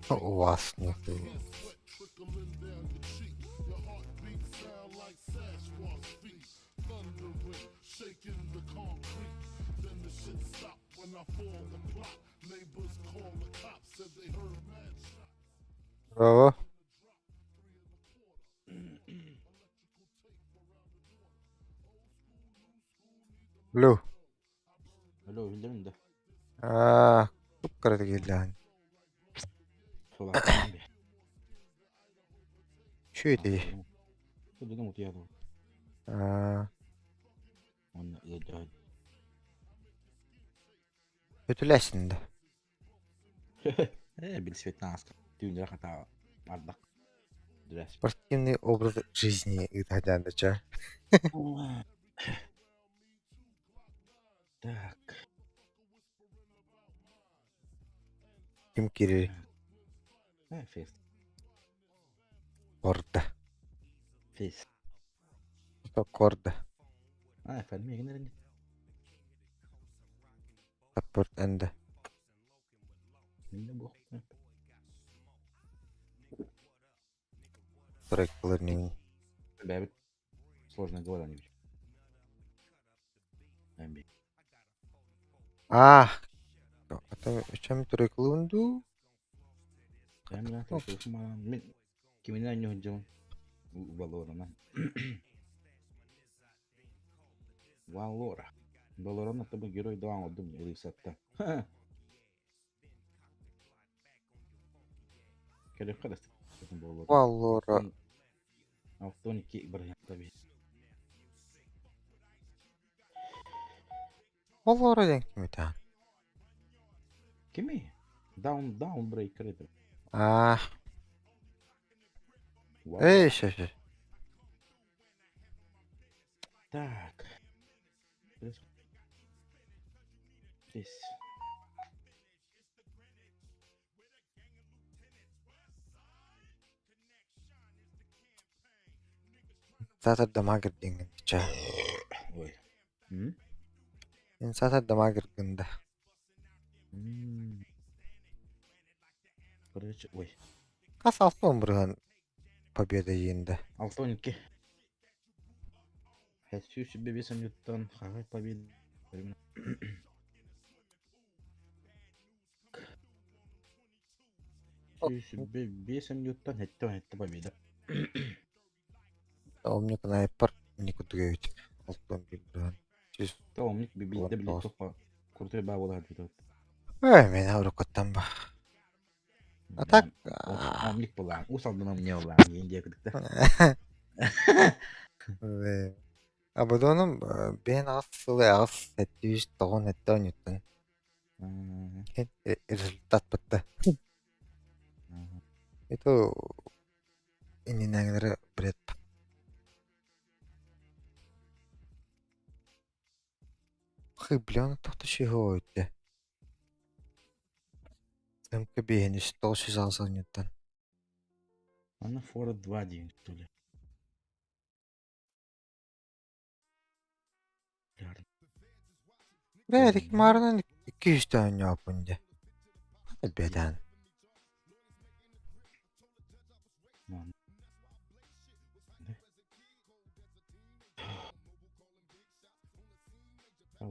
У вас нет. Браво. Алло. Алло, биллэрин да. Аа, кып-кыратык иһиллэҕин. Сылаастаан бе. Үчүгэй Сылдьан утуйа Аа, Уонна ыалдьаһын. өтүлээсин да. Э, билсибэттэн ааска. Түүннэри хата ардах. Дүрэс. Спортивный образ жизни ыытаһдаан да ча. Так. Ким киирэр Э, фест. Корда. Фест. Корда. А, фәнми генә Саппорт энде. Миндә бу. Трек learning. Бәбит сложно говоря не. Әмби. А, это чем трек лунду? Әмби, мин киминен ньюһдьон Валорана. Валора. Валорана тобы герой дауан одум Элисатта. Кэлэх хадас. Валора. Автоники барыһа Валора диэн кимитэ? Кими? Даун даун брейкер это. А, эй, ща, ща. Так. Здесь. Саатар дамаа кирдиҥҥин ча. Ой. Эн саатар дамаа киргин да. Короче, ой. Хас алтан бырыһан победа иинде. 6-12. Хэсүү сүбэ бес минуттан хагай победа. Сүүс бес минуттан хэтте хэтте победа. Омник найпар никудугевич. Алтан бир бырыһан. Сүүс Та омник бибилде били топа куртой баа буолар бүтөт. Эй, мен аурукаттан ба. А так Омник булаан. Ус алдынан не булаан диэн диэкидикте. Абадоным бэйэн аҕыс сылы аҕыс сэттиүс тоҕун этте онньуттан результат бытта. Это иннинээҥилэри бред. Хыблен тохто шиһо өттө. МК биэһин үс тоҕус жүз аҕыс онньуттан. Ана фора 2 диэн что ли. Бээ, маарынан икки үстэ оонньооппун дьэ. Бэтээн.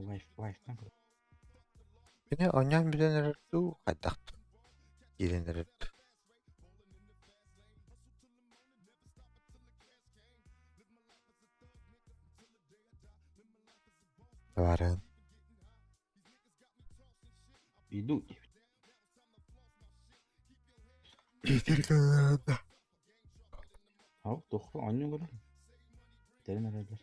Лайф, лайф. Кини оонньоон бүтэн эрэр дуу, хайдах киирэн эрэр дуу. Табаарыһын. Иду. Питер Ау, тохто оонньуу көрөр. Тэрин эрэллэр.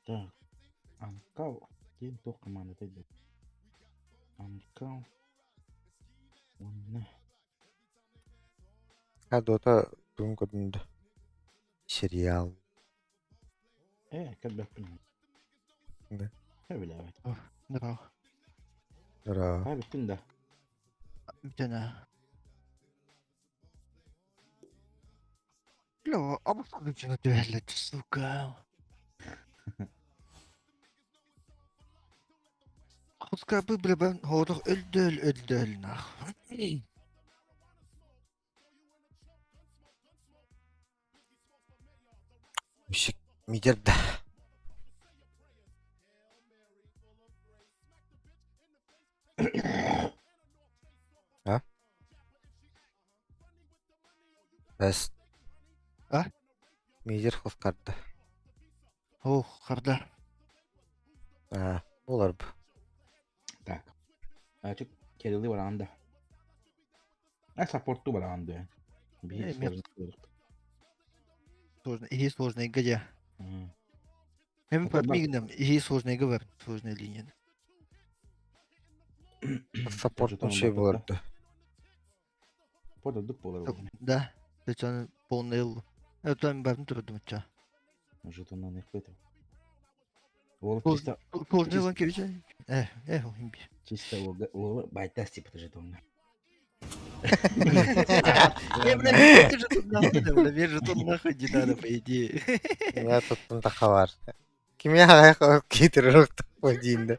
Так. Амкал. Диэн туох командата диэн. Амкал. Уонна. А дота тугун көрдүн да? Сериал. Э, көрбөппүн. Да. Билээбэт. Здорово. Здорово. Ха, бүттүн да. Бүтэн. Бля, абы түһэллэр, сука. Хускапы, бля, бен хоодох өлдөөл өлдөөл нах. Мишик мидер да. А? Бэс. А? Мидер хускарда. О, харда. А, булар бу. Так. Ачык Кирилли бараанда. А саппорттуу бараан дуо? Биһи Э, сложно буолуохтаах. Сложно, и сложная где? М. Эми Это бар. подмигнем, и сложная говор, сложная линия. Саппорт Жетон şey барбыт булар да. да. Саппорт ордук буолар буолуо. Да, это полный ыл. Это барын турдум ча. Жетоннан эхпет. Уол Сложный чисто сложный чисто лан кебиче. Э, э, имби. чисто уолга уола байтас типа жетонна. Не, бля, ты жетон нахуй, да, бля, мне жетон нахуй не надо, по идее. Я тут тахалар. Кимия аяқ кетіріп дейін.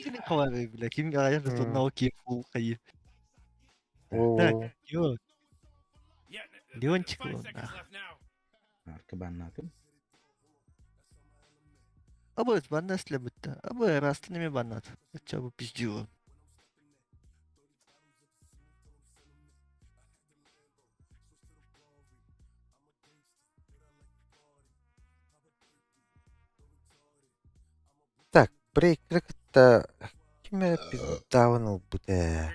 Ким қалай, бля, ким аяқ жетон нахуй киіп ол қайы. Так, Так, ё, Леончик он, нах. арка баннатым. Абы баннас для бытта. Абы растными баннат. Ча бы пиздило. Так, брейкер кытта ким эрэ пиздавын ылбыт ээ.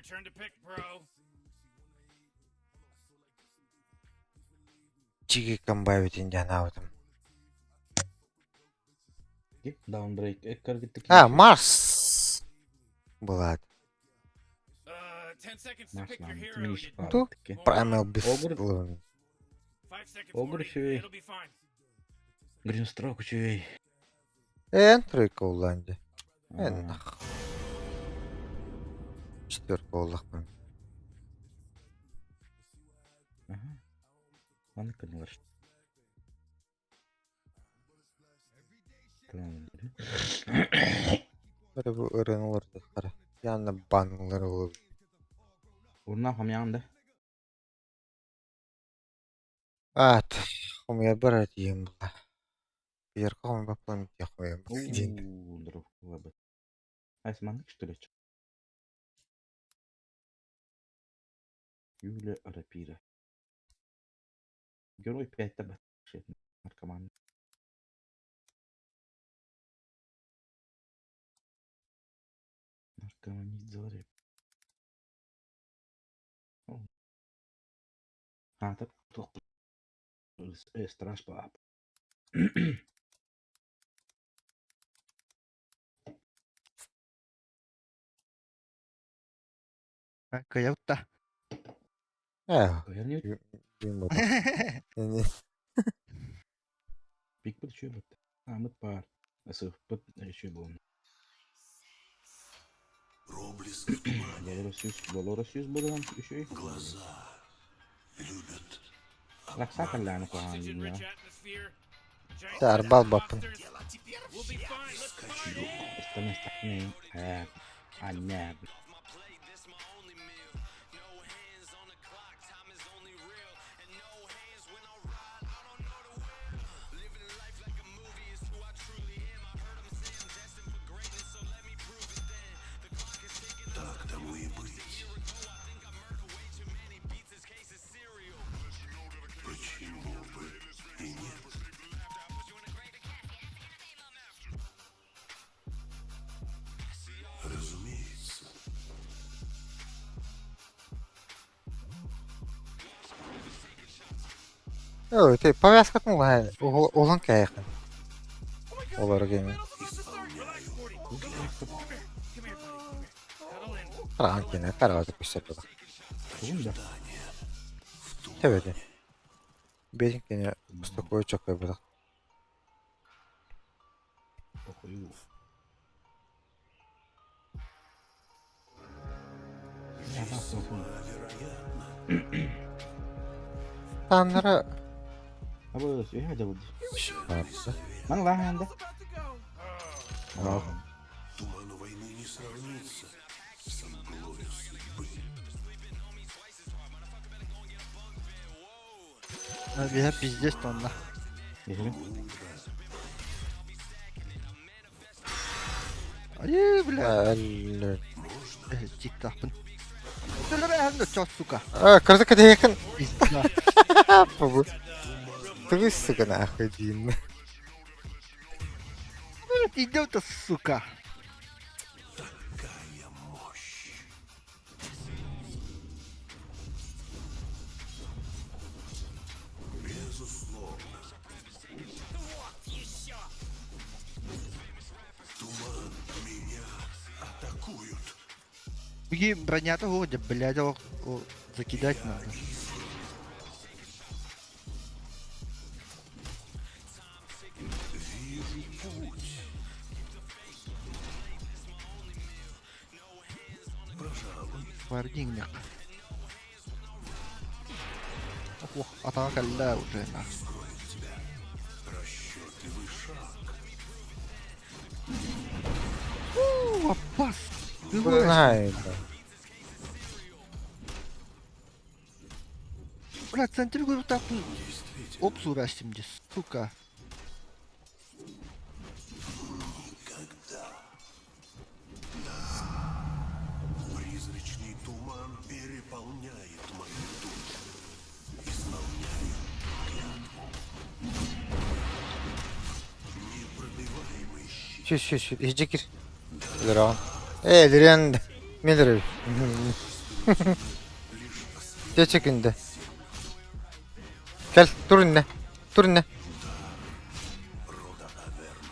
Чиги комбайбитин дианаабытым. Даунбрейк эккаргытты А, Марс! Была. Марс нам миш Ту? паалыттыки. Прамел без Огр лын. Огр үчүгэй. Гринстрок үчүгэй. Эн тройка улланди. Эн А, нах. Четверка уллахпын. Ага. Маны кынылар. Бары бу ырыналар да қара. Янна банлар olur. Урна хамян да. Ат, хомия бар дием була. Бир хом баплам ди хомия дин. Уу, дроп лабы. Айс маннык что ли? Юля Рапира. Герой 5 табат. Наркоман. Наркоманизаре. А, так страж пап. Каятта. Э, Көһөрнү дим бу. Эни пикпит үшө бат. Амыт бар. Асыппыт үшө болун. Проблеск в тумане. Долорас жүз, Долорас жүз болан үшө. Глаза любят Ракса каллааны куһаан дии. Арбал баппын. Скачок. Истан истахны. Э, анна. Так тому и быть. Почему бы и нет? Разумеется. Ой, ты повязкатын лай. Улан кайхын. Олар гени. Исполняю. Караан кине, караан көсөр була. Тугун да. В тумане. Тебеди. Бетин кине устакой чокой була. Похую. Весьма вероятно. Таннара Абы үһэ дьабыл дии. Маны лааһаан да. Туману войны не сравнится с мглою судьбы. Биһэ пиздец тонна. Айыы, бля. Тиктахпын. Сука. А, кырдык кэтэһиэххин. Пизда. Бу. Тугу сука нахуй диин. Идет, сука. Такая мощь. Безусловно. Туман меня атакуют. Беги, броня-то вроде, блядь, о, о, закидать надо. Вижу путь. Пожалуй, Вардинник. Ох, атака ля уже на. скроет тебя расчетливый шаг. О, опас. Ты Бу наһаа Бля, центр говорю так. Действительно, Опсу растим здесь, сука. никогда. Да. Призрачный туман переполняет мою душу. Исполняю клятву. Непробиваемый щит. Шү шү шү. Иһдьэ кир. Лерон. Э, Лерен. Милер. Чечекинде. Кел, тур инне. Тур инне. Рода Аверн.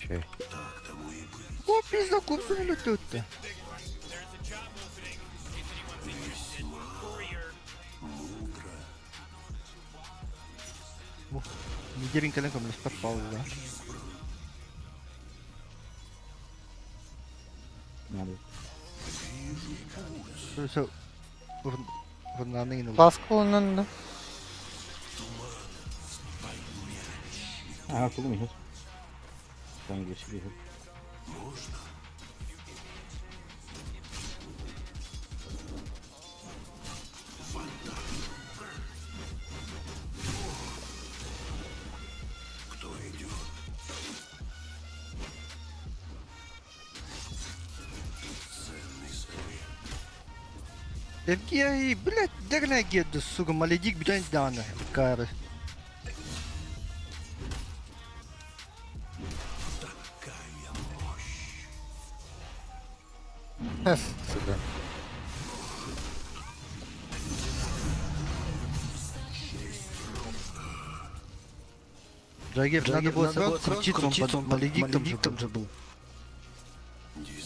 Шү. Так тому и быть. О, пизда, курсу не летают. Весьма мудро. Недерин коленком лишь подпал, да. Все, вурнаны Ласка оннан да. Аа, тугум иһэр. Таң кирсик иһэр. Можно? Вода. Кто идет? Ценный совет. Евгений, блядь, дерна геду, сука, маледик, блядь, дана, кары. Такая мощь. Сука. Джагир, надо было сразу крутиться, он под маледиктом же был.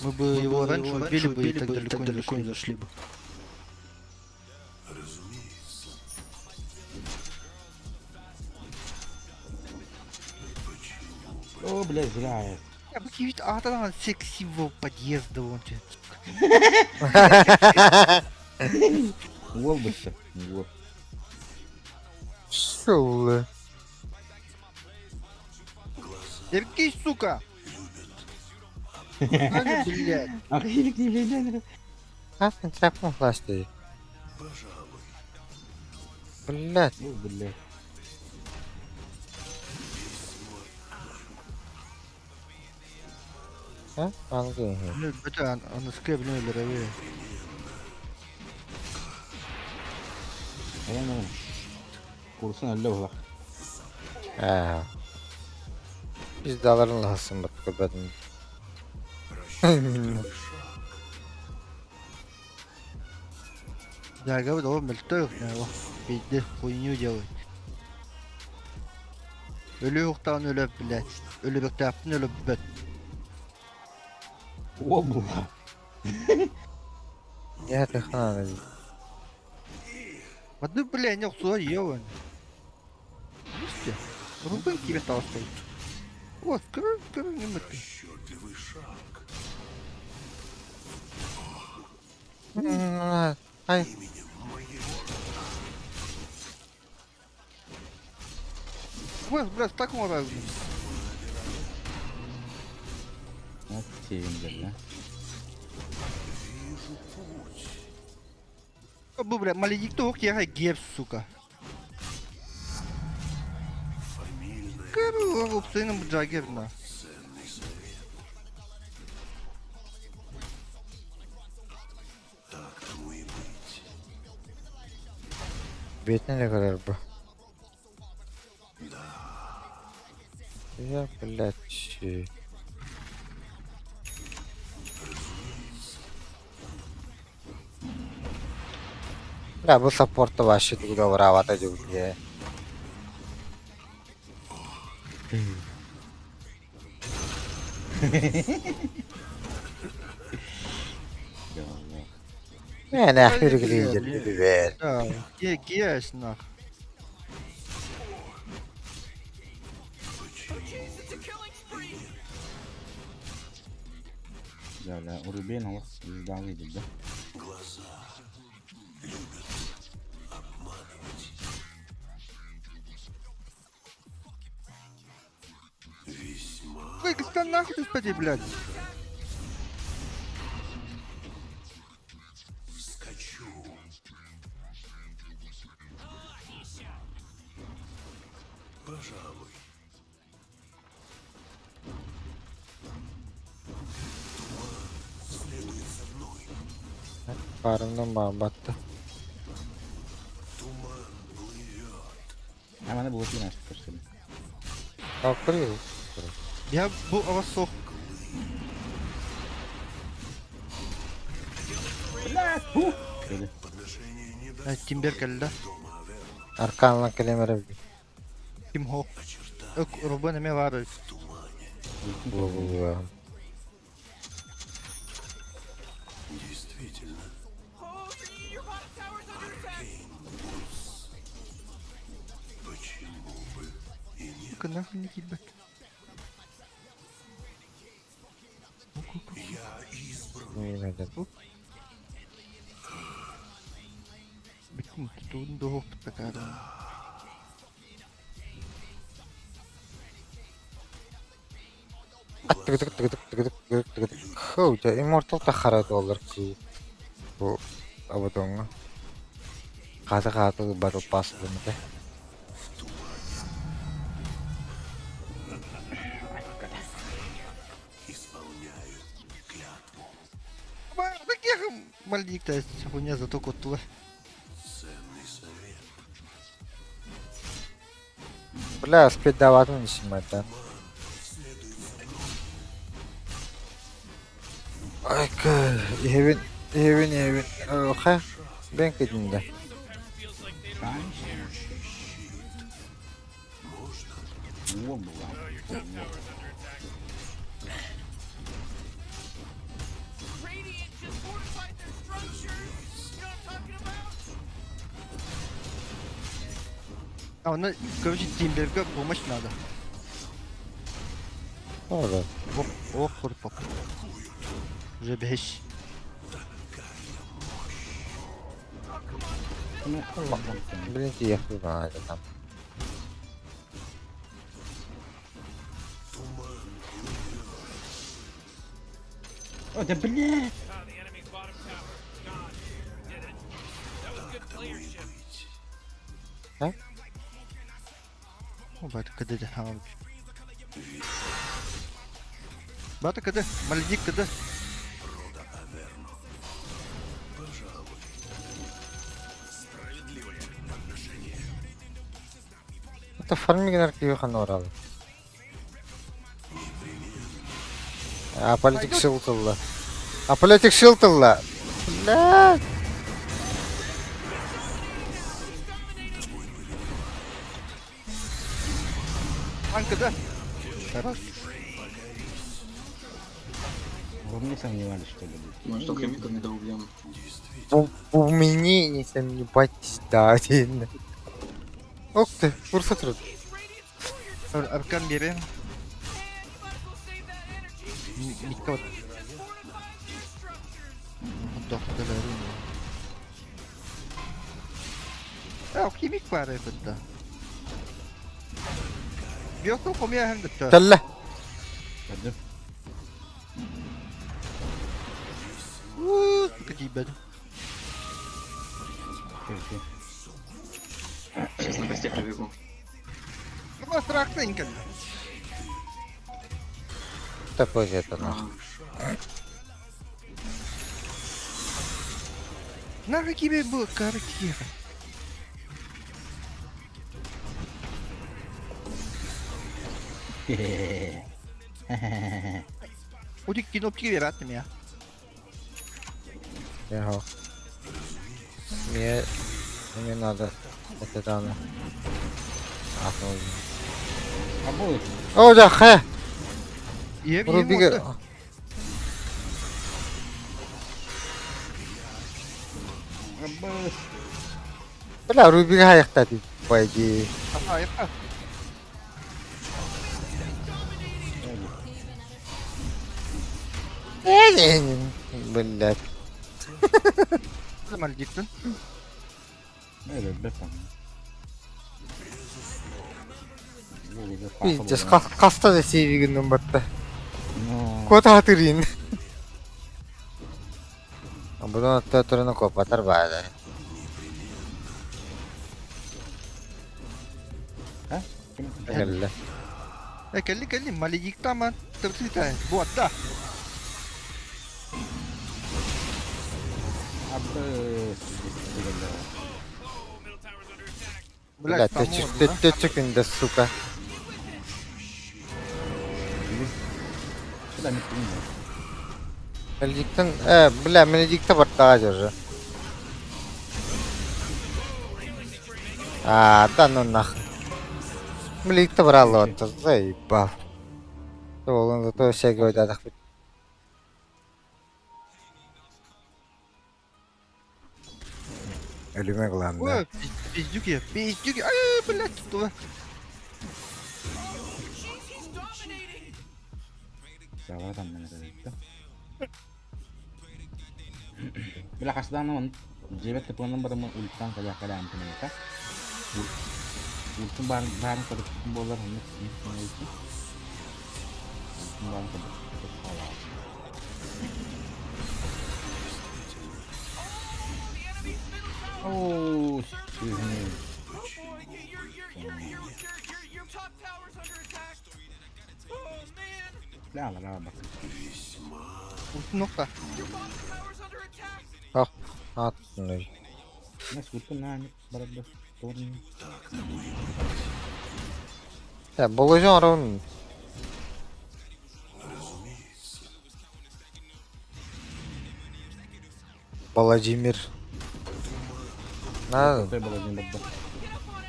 Мы бы его раньше убили бы и так далеко не зашли бы. Разумеется. Почему бы О, блядь, зря я. Я бы кивит, а там сексивого подъезда вон тебе. Уол бытта. Уол. Шулы. Евгений, сука! А, блядь. Ах, илик не блядь. Хасан чапман флашты. Пожалуй. Блядь. Ну, блядь. А? Ангы. Ну, это он скреб, ну, или раве. Aynen. Kursun öyle bak. Аа. Biz de alırın lahasın bak köpedin. Расчетливый шаг. Да, говорю, он мельтоев, наверное, пизде, хуйню делает. Өлі оқтан өлі, блядь. Өлі бектаптын өлі бөт. Уол була. Я ты хана. Одну, бля, не ухсуа ебан. Видите? Рубин тебе стал стоит. Вот, кры, кры, не мыты. Расчетливый шаг. Ай. Именем моего. Бля, так оҥорор. Вот сиэбин да. Вижу путь. Бу, бля, маледикты ох киэхэ гер, сука. Фамильная Кэру, опсайным джаггер на. ценный совет. Так тому и быть. Бетне kadar bu. Я, блядь, щи. Бля, бу саппорта вообще тугуда дьүгэ. Не, не, бер. Да, гес нах. Да, да, Урубен олох звездалый да. Глаза любят обманывать. Весьма Ой, да нахуй ты спади, блядь. скачу. Пожалуй. Туман следует за мной. Karnım battı. Туман плывет. А она была ты что ли? Kalkırıyor. Я бу ава сох. Подношение не Тимбер кэллэ. дома Аверна. Arkanla kelimere Ким хо. Очертания Өк, Рубен эме бар. в тумане. bu bu. Действительно. Аркейн Бус. Почему бы и нет? Сука, нахуй не ебать. Я избран. Bilmedim. Бүтүн тутуун дохуп такара. Tık tık tık tık tık tık tık tık tık. Хоо, ja Immortal та хараад болор күү. Бу абадонга. Хата хата battle pass дэмэ. Исполняю клятву. Ба, таких маледикта хуйня зато коттула. Ценный совет. Бля, спид даватын ишимата. Следует за мной. Ай, evin evin evin. Ха. Бен кединде. Можно? О, была. Radiant just fortified their structures. You know what I'm talking about? А, ну, короче, Тимберга помощь надо. Doğru. Ох, ох, хурпок. Уже беш. Блин, ехал на там. О, да блядь! The enemy's bottom tower is gone. Did it. That was good playership. О, бата кд хамам. Бата кд, маледик кд. Рода Аверно. Пожалуй. Справедливое подношение. Это фарминг киви орал. А политик шилтылла. А политик шилтылла. Бля. Ан кд. Хорош. Вы мне сомневались, что ли? блядь? Может, алхимика не доубьем. Bu, bu mini не сомневайтесь, да, один. Ох ты, fırsat oldu. Аркан берем. And you might as well save that energy. Микка вот. Just fortified their structures. Дох, да, А, алхимик пара это да. Биохтон хомуйа иһэн да. Кэллэ. Көрдүм. Уу, сука тиийбэтим. Окей, Сейчас на косте пробегу. Ну, страшно не кэллэ. Такой это нахуй. Нахуй тебе было картира. окей. Удик кнопки вероятно меня. Яго. Мне... Мне надо. Это дано. Абы. О, да, хэ! Ем, ем, Рубига. Абы. Бля, Рубига хайахта по идее. Ага, я Блять. Мальдиктен. Öyle бет там. Пиздец, хаста да сейвигин батта. Ну, Кота хатырин. Бұдан атта түріні копатар бады. а? Кэллэ. Э, кэлли, кэлли, Маледикта ма тырсыта. Вот, да. Абы. Бля, Блядь, ты ты чекин да, сука. Куда мы кинем? Мелдиктен, бля, Мелдикте баттаға жүрі. А, да ну нахуй. Мелдикте брал вот, заебал. Ол зато всякий ойдадық. Өліме главное. Ой, пиздюки, пиздюки. Ай, блядь, тут. Сава там мен это. Бля, хасдан он жебет тепонун барымы ульттан кая кая амтынета. Ультун бар барын кадып болар ханны ульттун. Ультун барын кадып. Оу, excuse me. Your top tower's under attack. Oh man, Бля, ла бак. Нокта. your bottom tower's under attack. Ах, аттыны. Нас ультун на барабы. Торн. Я, боложон арон. Владимир. На, Той было не бабба.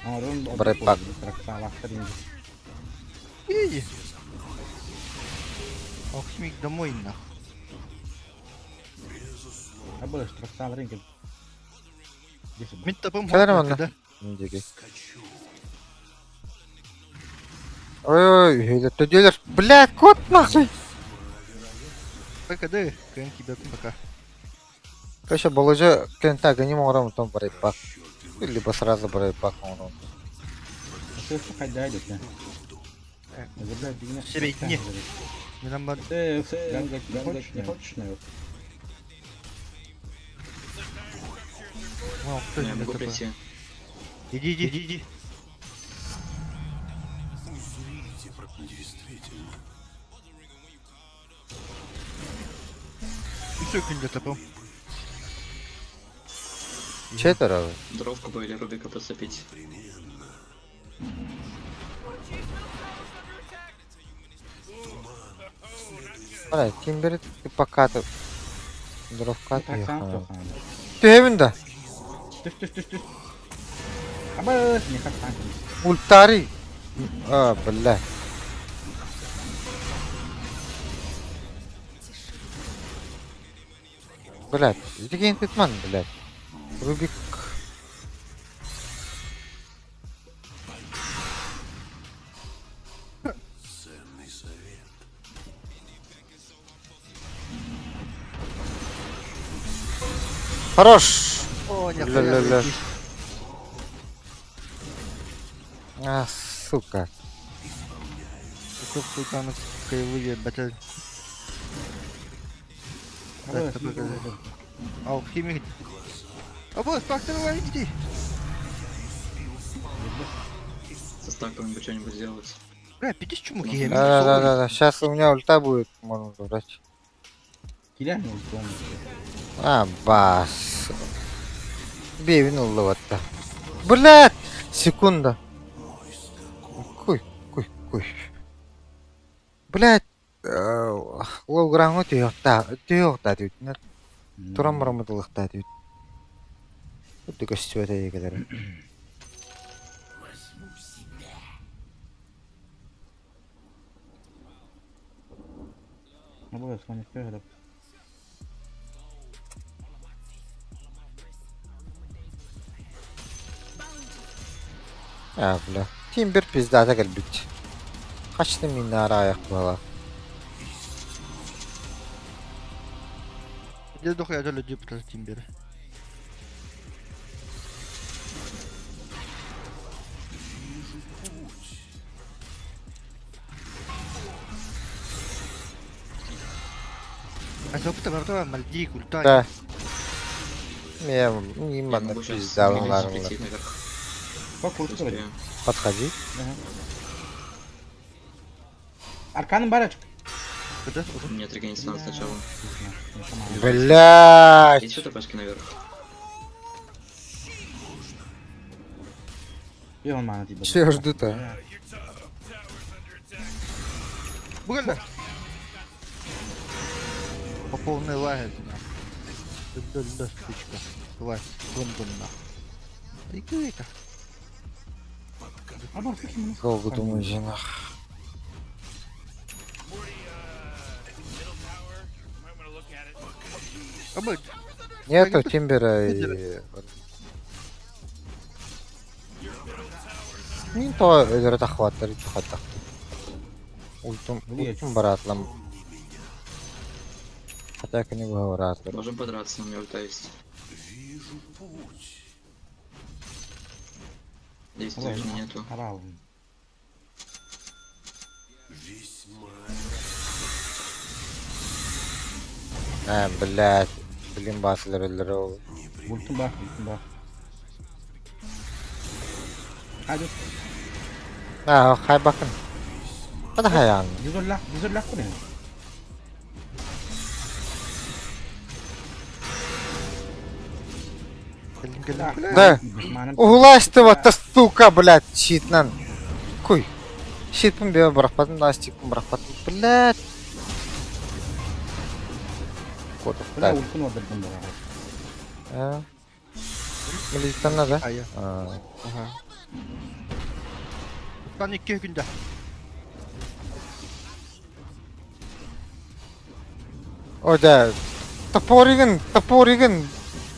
Арун Брепак. Траксалактар Иди. Оксмик домой нахуй. Абы траксаларын кел. Мин тапым Кэлэр манна. Диги. Ой, это делаешь? Блядь, кот нахуй! Пока да, кэн тебя пока. Короче, боложа кента гоним ором там брейпак. Либо сразу брейпак ором. Хайда идет. Средне. Не нам бад. Ты не хочешь, наверное? Вау, кто Я это могу такое? прийти. Иди, иди, иди, иди. Узрите, действительно. Үсө күндө тапым. Че это равы? Дровку бы или Рубика подцепить. Бля, Тимбер, ты пока ты... Дровка ты Траксан ехала. тохан. Ты эвин да? Түш түш түш түш. Абы, не хасан. Ультари! А, бля. Блядь, деген тетман, блядь. Рубик. Ценный совет. Хорош! О, нет. Ля-ля-ля. А, сука. Топ култааны кыайылы биэрбэтэ. Алхимик. Абы, спектр иди. Со стаком бы что-нибудь сделать. Бля, пиздец чуму киһи. Да, да, да, да. Сейчас у меня ульта будет, можно забрать. Килер mi ulti А, бас. Бевин улловатта. Блядь! Секунда. Куй, куй, куй. Блядь! Лоу граңы түйөкта түйүтүнөр. Туран барамытылыкта түйүт. Кудду көстүбөт эйгелери. Абы, Соник öyle. А, бля. Тим бир пиздата кэлбит. Хачты миннара аяк буола. Где дохуя дали депутат Тимбер? А что это Мальдик, ульта. Да. Мен Я именно могу сейчас пиздалар. прийти наверх. Bak ulti var. Успею. Подходи. Arkanın var açık. Да? Мне отрегениться надо сначала. Блядь. Есть еще тпшки наверх? Bir olmanı değil. Чего жду-то? Бугальда. По полной лагерь. Да, да, штучка. Давай, гон на. Иди-ка. Абы, слушай, Долго думаю, жена. Morty, middle tower. Might want to look at it. Абы, Нету Тимбера и... Мин то өлөрө тахваттар хаттах. Ультум, ультум баратлам. Хотя к нему говорят. Можем подраться, у меня ульта есть. Вижу путь. Здесь точно нету. Para aldım. Весьма А, блядь. Блин, баслер өлөрө ол. Ultim bak, ultim bak. Hadi. А, хай бакын. Hadi hayaan. Dizollah, dizollah bu ne? кэллим, кэллим. Да. Düşmanım. Угластыва-то, сука, блядь, щитнан. Куй. Щитпын бе барахпатын, да, стикпын барахпатын. Блядь. Котов, Bula да. ultin vardır bunda. А. Милиция надо. А я. А. Ага. Тан икки күндә. О, да. Топоригин, топоригин,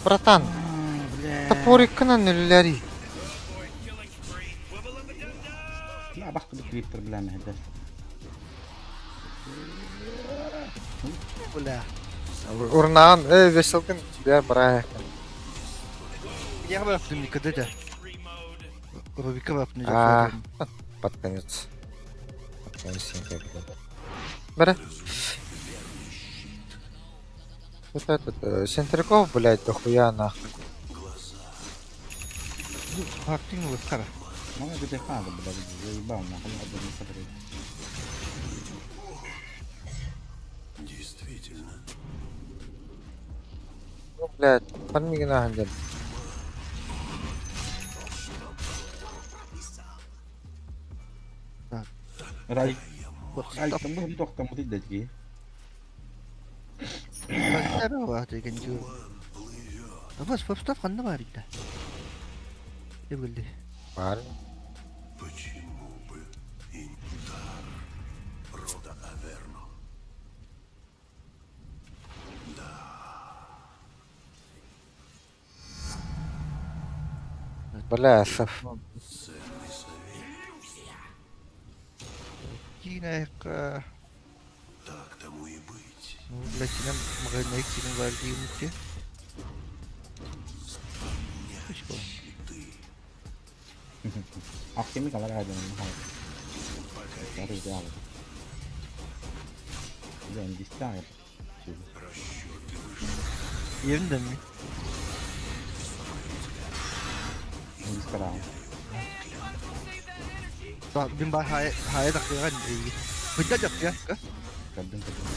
братан. Топориккынан үлләри. La bak bir creeper bile mi hedef. Бля. Урнаан, эй, веселкин, бе барай. Я бы никогда да. Рубика бы не А, под конец. Под конец никогда. Бара. Вот этот, Сентряков, блядь, дохуя нахуй. Хактин вот кара. Ama bir defa da bile заебал нахуй adamı sabır. Действительно. Ну, блядь, фармигина ханжан. Ray. Ray, bu doktor mu değil ki? Абас, фабстав ханна бар иде. Деп кэлди. Бар. Почему бы и не дар рода Аверно? Бля, сов. Ценный совет. Кинайка. Так тому и быть. Ну, блядь, синем магазин синем бар деймүкте. Щиты. Akşamı kadar hadi. Hadi. Hadi. Бля, инди Yerin de mi? Индистараҕын. Мин бар хайа тахсыаҕын эйигин. Быдьа дьахтыа. Көрдүм көрдүм.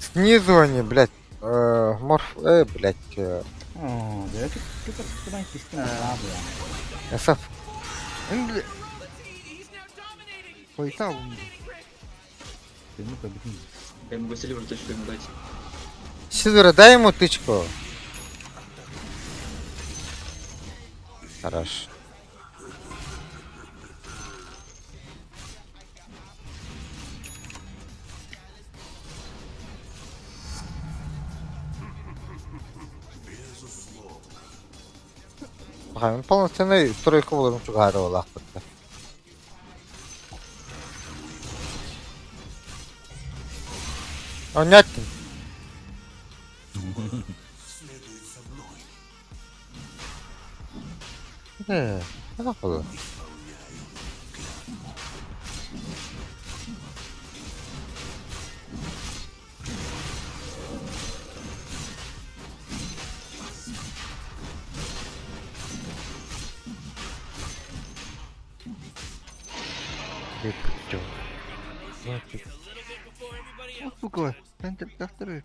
Снизу они, блядь, морф, блядь, Оо, дьэ кытар кистин баа СФ. Эм бля. Хойта ун. Сені көрбүтүм. Я могу сильвер точку ему дать. Сидора, дай ему тычку. Хорош. Баха, полноценный тройка болорум чугаары олаахпытта. Онньоттун. Э, хайдах буолуо? Сука, центр тахтары.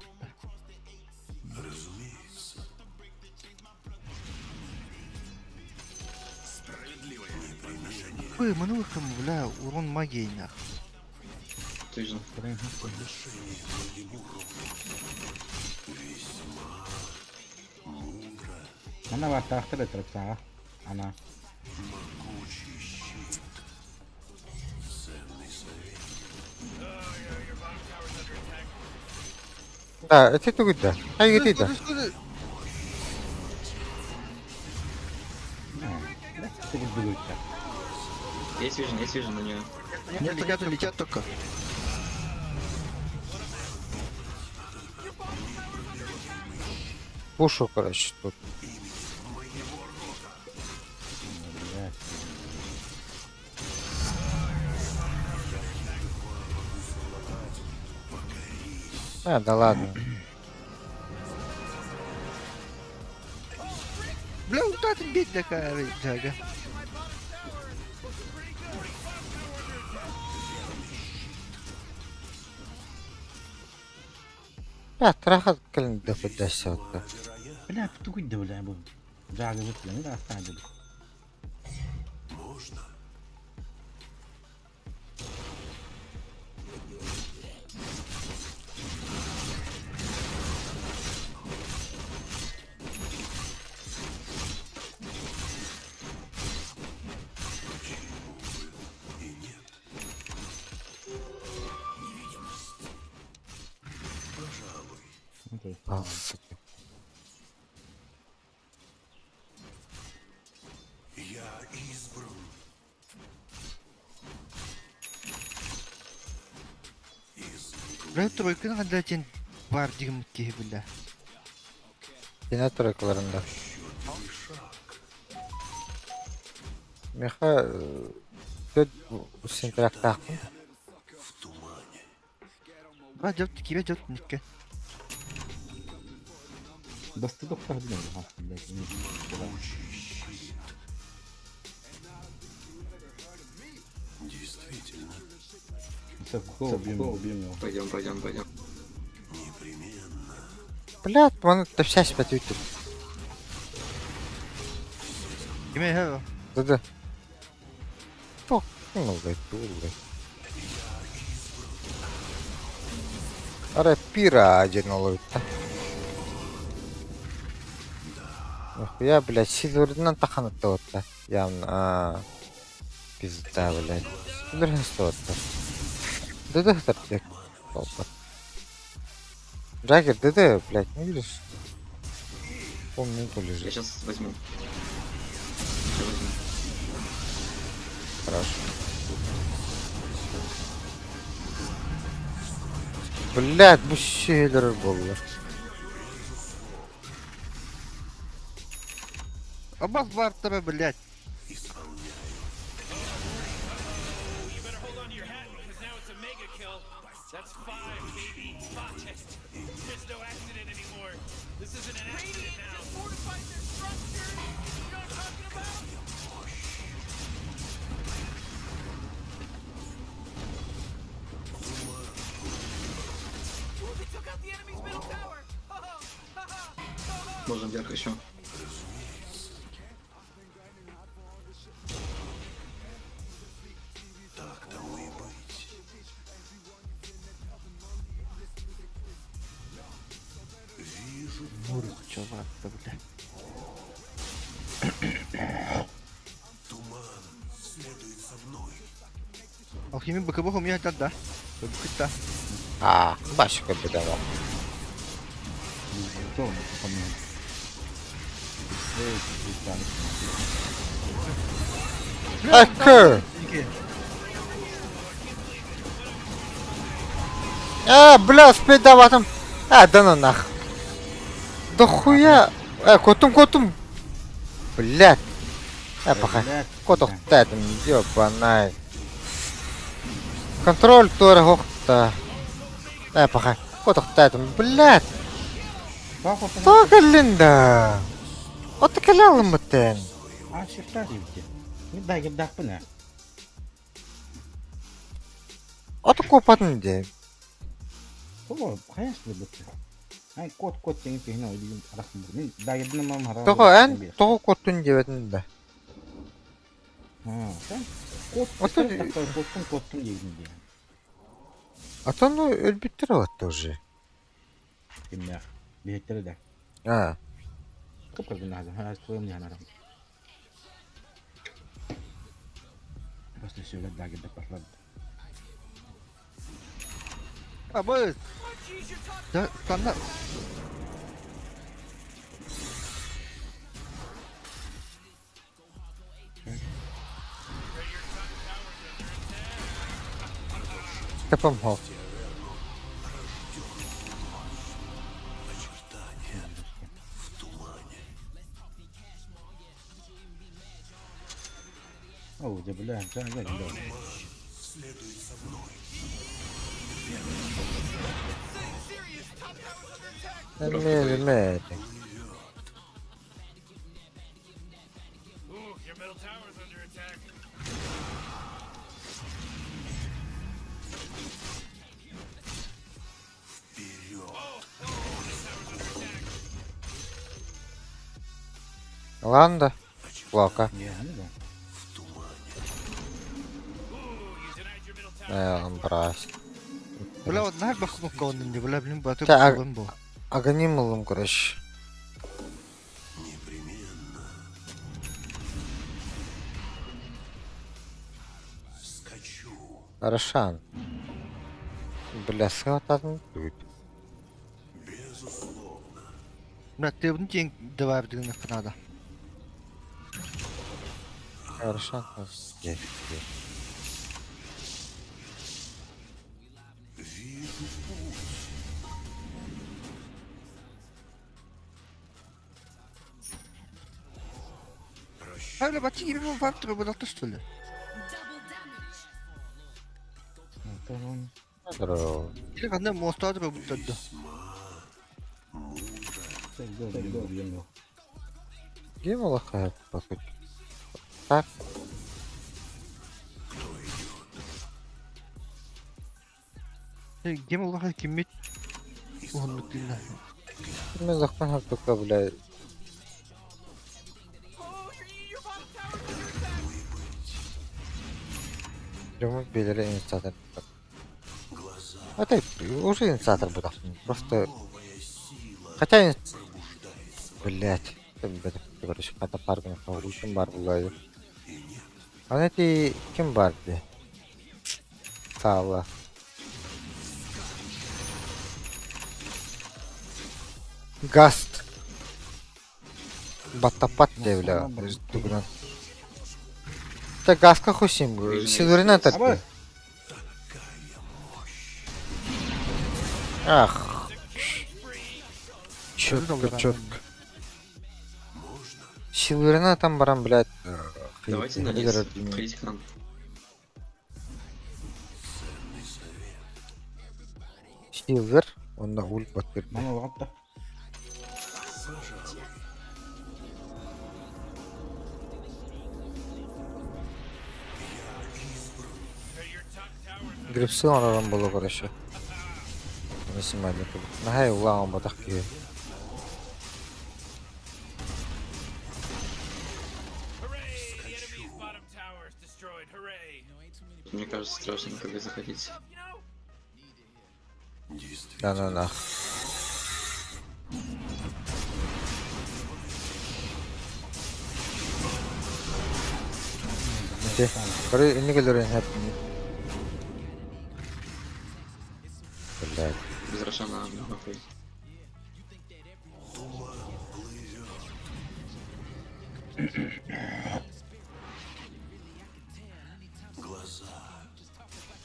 Разумеется. Ой, манылыкым, бля, урон магией нах. Ты же. Подношение моему роду. Весьма мудро. Ана бар тахтар этер саҕа. Ана. Могучий щит. Ценный совет. Да, эти тугуйда. Хайгити да. Тугуйда. Есть вижен, есть вижен на нее. Нет, летят, летят только. Пушу, короче, тут. Блядь. А, да ладно. Бля, куда ты бить такая, джага? Бля, трахат кэлин да поддасся. Бля, тугуйда бля бу. Жага бут не да астады. Можно? Почему бы и нет? Невидимость. Пожалуй. Окей. А, сука. Я избран. Из Бля, тройка надо один бар дигмки, бля. Yine тройкаларында. расчетливый шаг. Меха төт синтрактаахпын. В тумане. Ба, дёт, кибе дёт, никке. Досты доктор дигэн. Блядь. Могучий щит. Действительно, Все, убьем его, убьем его. Пойдем, пойдем, пойдем. непременно. Блядь, маны тапсас бат үтү. Киме хэва. Да-да. Тох, ну, блядь, блядь. Ара пира один ловит. Нахуя, блядь, сидурынан таханатта вот Явно, а, пизда, блядь. Сидурынан вот Да-да, тартек. Опа. Джаггер, ДД, блядь, не видишь? Полминуту Я лежит. сейчас возьму. Сейчас возьму. Хорошо. Блядь, бу щелер был. Абас бар тебе, блядь. You better hold on to your hat because now it's a mega kill. Можем вверх еще. Так тому и быть. Вижу Чувак, да, бля. туман следует за мной. Алхимик БКБ у меня да, да. Да. А, башка бедова. Что он помню? Экэ! А, бля, спидаватым. А, да ну нах. Да хуя. Котум, котум. Блядь. Пока. Котохтэтым, ёбанай. Контроль тура хохта. Пока. Котохтэтым, блядь. Тогалинда. Отакалалымытын. А, шифта дивите. Не дай, я дах пына. Отокопатын де. О, конечно, бутты. Ай, кот, кот, теңи пехне ойдым, арахым. Мен да един мам хара. Тоҕо эн тоҕо куоттун диэбэтин да. А, сен кот, Ото- коттун, коттун дейдин де. А то ну өлбүттэр олатта уже. Кимнер. Бихеттери да. А, Кып-кызыл назым, ха, своем не анарам. Просто сюда да где пошла. А, мы... Да, там на... тэпэм хо. Очертания в тумане. О, да бля, да, да, да. Следует за мной. Эмиэ, эмиэ. Ooh, your middle tower's under attack. Вперед. Ланда. Плака. Не, ну да. В тумане. Ooh, you denied your middle tower. Э, брась. Бля, вот знаешь, бахмука он мне, бля, блин, бля, ты Да, а- был. Аганим ылым, короче. Непременно. Скачу. Рошан. Бля, сыгататын тут. Безусловно. Бля, ты в день давай в длинных надо. Рошан. Вижу путь. А, бля, бати, я фактор был, ты что ли? Здорово. Или когда моста будет да. Где молока, по сути? Так. Гем Аллаха киммит уһуннук тыынна. Мен захпан хартука, бля. Прямо белели инициатор. Глаза. Это уже инициатор был. Просто... Новая сила Хотя... пробуждается. Блять. Короче, хата паргын ултым бар булай. Аны ти ким бар ди? Саала. Гаст. Баттапат де бля. Тугунан. Та гаска хусим. Силурина Абы! тарпи. Ах. Четко, четко. Силурина там барам, блядь. Давайте на лес. Подходите к нам. Ценный совет. Силвер уонна ульт баттырда. Маны олоҕот да. Грипсы оҥорорун буолуо короче. Максимально Наһаа улахан оҥорботох киһи. Мне кажется, страшно на КГ заходить. Да ну нах. Ити, бары инник өлөрөн хэп. Блядь. Без Рошана нахуй. Глаза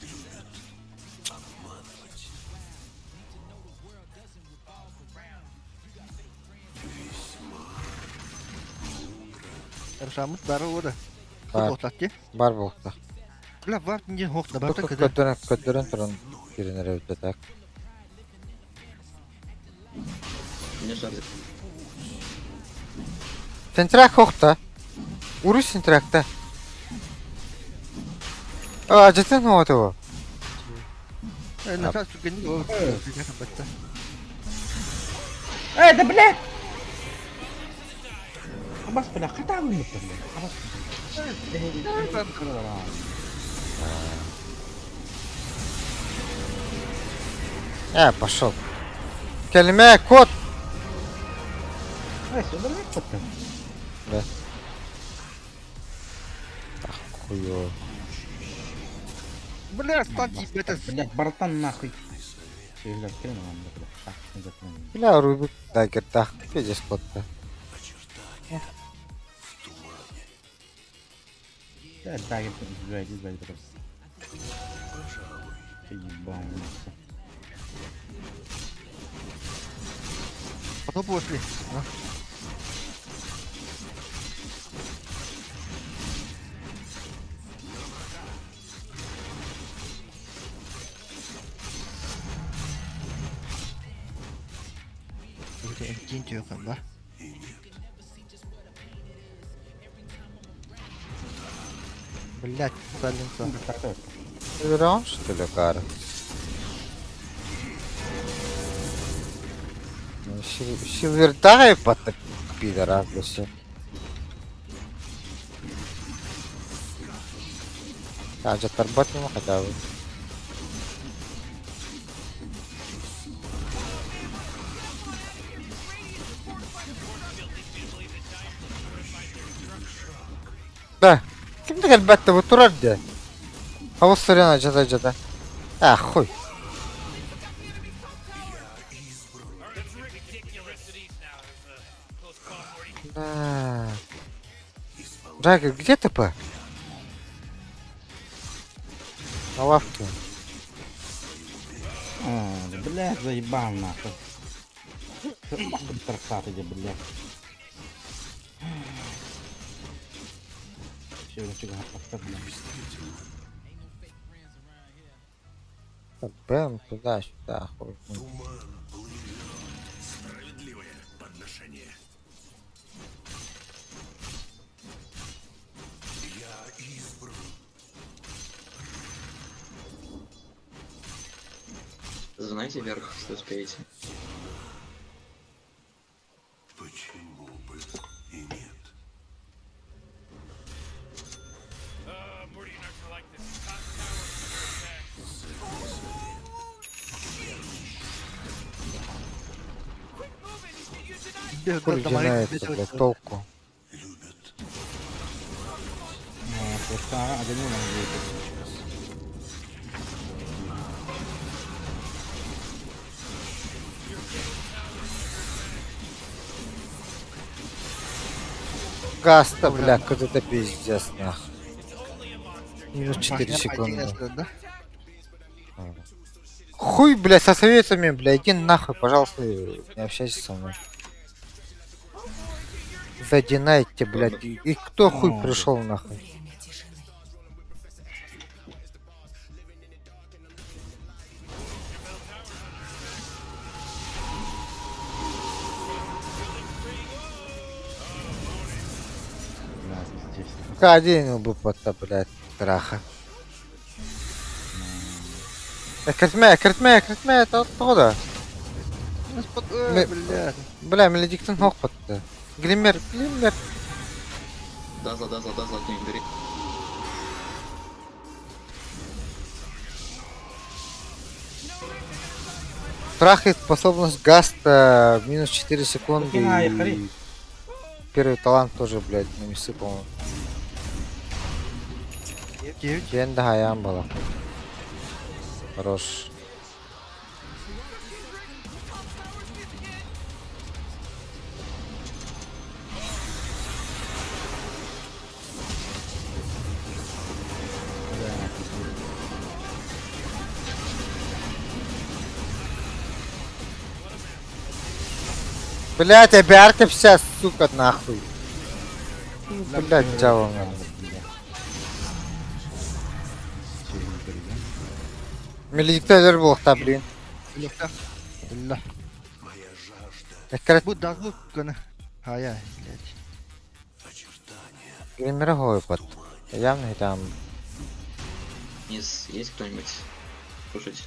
любят обманывать. Рашамыт бары ора. Бар. Хотатты. Бар буолта. Бля, вард не хохта, барта когда. Көрдөрөн көрдөрөн туран кирин эрэ эбит так. Мне жаль. Сентрак хохта. Урус сентракта. А, жатын хуатого. Назад сүгенни ол. Батта. Э, да блядь! Абас, бля, хата вымыттым, бля. Абас. Э, пошел. Кэлимэ, кот! Эй, сюда блядь, Да. Ах, хуё. Бля, стан тебе это. Блядь, братан, нахуй. Через хрен вам, блядь. Так, не закрыл. Бля, Рубик дагер тах, пиздец кот-то. Очертания в тумане. Да, да, я блядь, блядь, блядь. Ты ебал, нахуй. Потом пошли. Да? Блять, задница. Раунд, что ли, кар? Силвер дай пата пидорас, все. А, жатарбат ему хотя бы. Да. Ким да elbette bu turar diye. Havuz sırana jata jata. Ah хуй. Да. Джаггер, где ТП? На лавке. А, блядь, заебал нахуй. Трактат иди, блядь. Все, блядь. Бэм, туда-сюда, хуй. Туман плывет. Справедливое подношение. Я избран. Знаете вверх, если успеете. Почему бы и нет? Morty and Arthur like this. Top tower under attack. Quit moving! You denied Хуй динается, блядь, толку. Любят А, просто один он будет. Гаста, бля, как это пиздец, нахуй. Минус 4 секунды. Да? Хуй, блядь, со советами, бля, иди нахуй, пожалуйста, не общайся со мной. Задинайте, блядь, и кто хуй пришел нахуй? Время тишины. Кадин ылбыппатта, блядь, тыраха. Эккиртимэ, эккиртимэ, эккиртимэ, тоҕо да? Бля. Бля, Меледиктин хоқ батты. Глиммер, Глиммер. Дазла, дазла, дазла, от них бери. Трахает способность Гаста минус 4 секунды. И первый талант тоже, блядь, на миссы, по-моему. Ден да хаям была. Хорош. Блять, обярка вся, сука, нахуй. Блять, дьявол. Милиционер был, блин. Бу дагы гына. Хая, блядь. Гриммера под. Явно там. Низ есть кто-нибудь? Слушайте.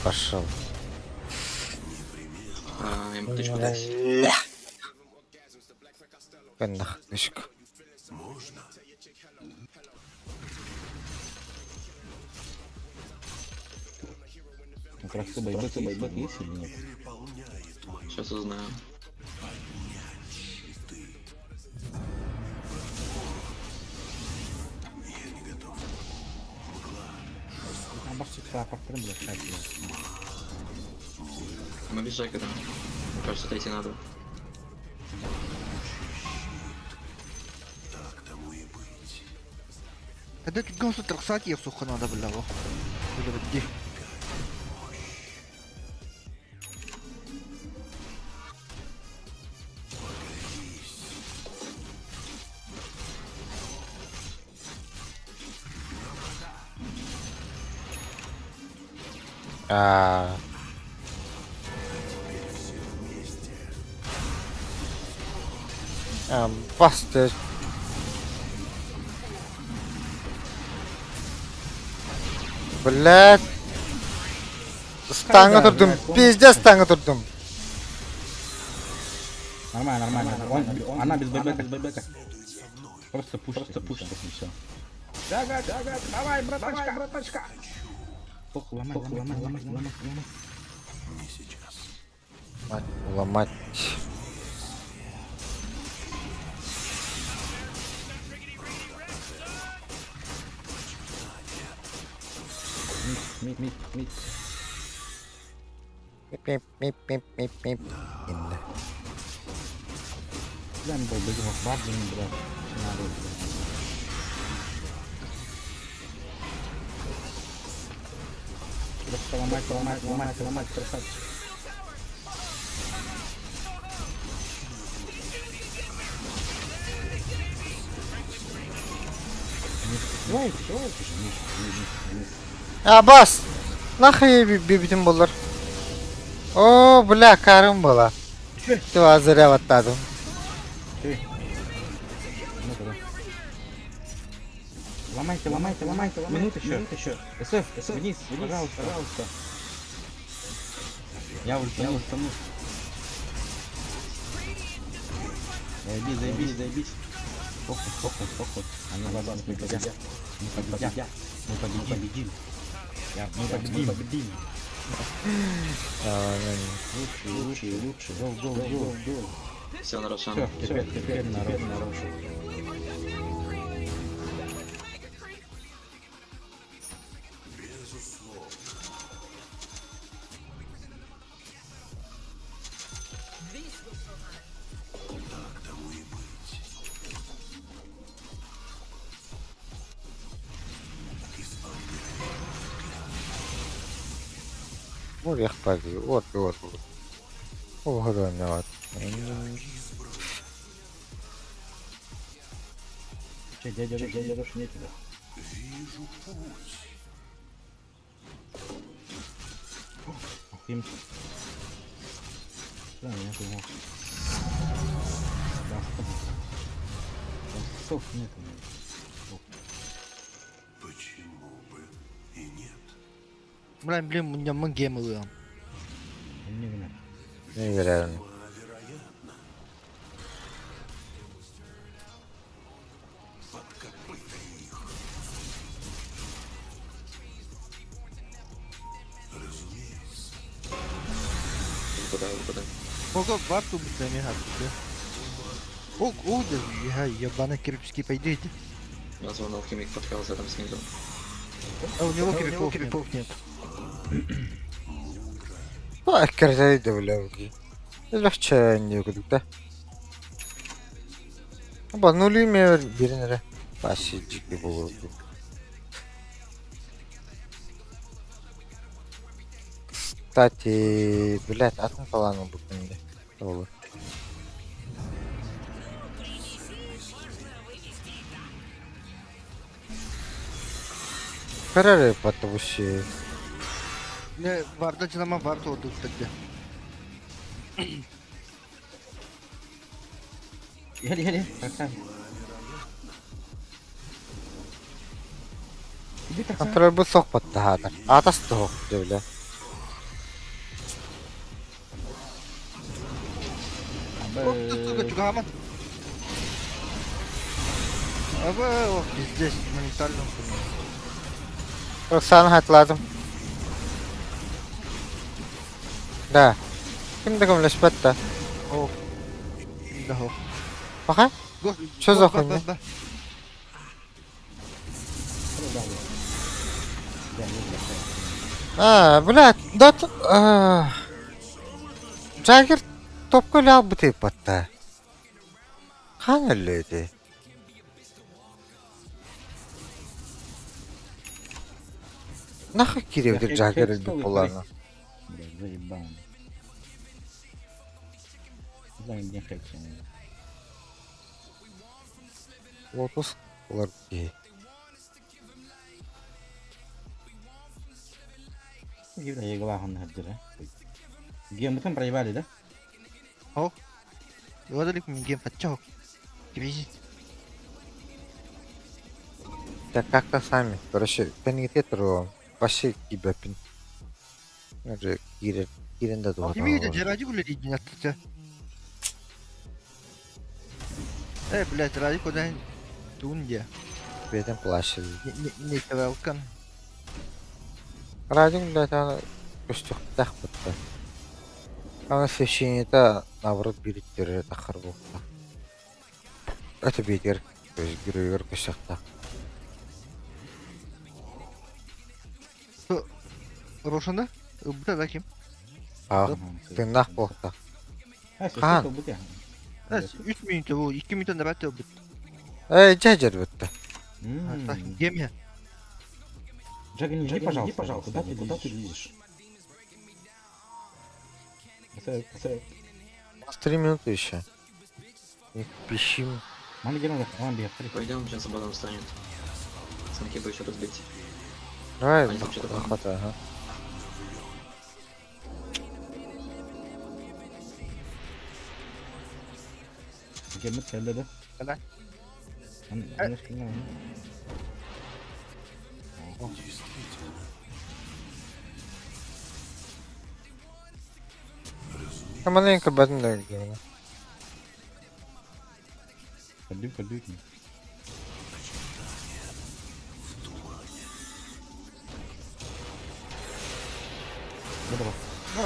Пошел. А, им птичку дать. Нах, тычка. Красивый байбек, байбек есть или нет? Сейчас узнаю. Мы без Джекера. Мне кажется, отойти надо. Это гонсу траксать я сухо надо, бля. Бля, где? А. А, баста. Блядь. Станга турдум. Пиздец станга турдум. Нормально, нормально. Он, она без байбека, без байбека. Просто пуш, просто пуш, и все. Дага, дага, давай, браточка, давай, браточка. Похуй, ломай, ломай, ломай, ломай, ломай. Не сейчас. Мать, ломать. Мид, мид, мид. Мип, мип, мип, мип, мип. Инна. Я не был без бабы, не брат. Надо, Просто ломать, ломать, ломать, ломать, красавчик. Давай, давай, А, бас! Нахуй бибитим болар. О, бля, карым была. Ты зря ваттадым. Ломайте, ломайте, ломайте, ломайте. Минут еще, минут еще. СФ, СФ, вниз, вниз, пожалуйста, пожалуйста. Я ультану, я ультану. Заебись, заебись, заебись. Похуй, похуй, похуй. Они вас не победят. Мы победят. Мы победим. победим. Я, мы победим. Мы победим. Лучше, лучше, лучше. Гол, гол, гол, гол. Все, на Рошан. Все, теперь, теперь на Рошу. Так тому и быть. Вот я хпаги, вот, вот, вот. О, вот. Че, дядя Рош, дядя Рош, нет тебя. Вижу путь. Им. Да, я думал. Да, стоп. Стоп, нет. Почему бы и нет? Бля, блин, мунньаммын гем ылыам. Не гынар. Невероятно. Вероятно. Под копыта их. Разумеется. Выпадаю, выпадаю. Ого, варту бутами хатты. Ок, о, да, я ебаный кирпички пойдите. У нас вон алхимик подкрался там снизу. А у него крипов нет. Кэрзэри да бля. Легче не да. Аба нули мер бирин эрэ. Вообще дикий был. Кстати, блядь, атын таланы букинде. Ол. Карары потому что Не, варда динама варту отдут тогда. Иһэр, иһэр, иһэр. Тарсан. Иди тарсан. Контроль бу сох паттаһаатар. Атас туһук дьэ Ох, ты, сука, чугаман. Аба, ох, пиздец, моментально. Роксана хатладым. Да. Ким да көмөлөспөт да. Ох. Да, ох. Баха? Что за хуйня? А, блядь, да а, Джаггер топка лял бытыппатта. Хаан өллөөтү? Нахуй кириэбитир Джаггер өлбүт буоллаҕына. Блядь, заебал. Не знаю, где хекс. Лотос ылар киһи. Гембутун проебали, да? Ох. Его мин гем подчок. Кибизи. Да как-то сами. Короче, тэнигитэ туруом. Вообще киибэппин. Уже киирэр киирэн да Кими туһатан де ради гулери динаттыта. Э, блядь, ради куда тунде. Бэйэтин плащ Не не твелкан. Радио, блядь, аны көстүөхтээх бытта. Аны освещениета наоборот бириттэрэ таххар буолта. Это биитигэр геройгар көстүөхтээх. Рошана? Бта да ким? Аа, тыыннаах буолта. Хаан. 3 минут бу, 2 минут набат бит. Эй, дьэ бытта. Гем я. Джага, не жди, пожалуйста, пожалуйста, куда ты, куда ты лезешь? Это, У нас 3 минуты еще. Не пищим. Мама герой, мама бег, Пойдем, сейчас Абадон встанет. Санки бы еще разбить. Давай, Они там что-то там. захватай, ага. Геммит кэллэ да? Кэлэ. Действительно. А маленько бэтэн да гэмнэ. Подбей, подбей.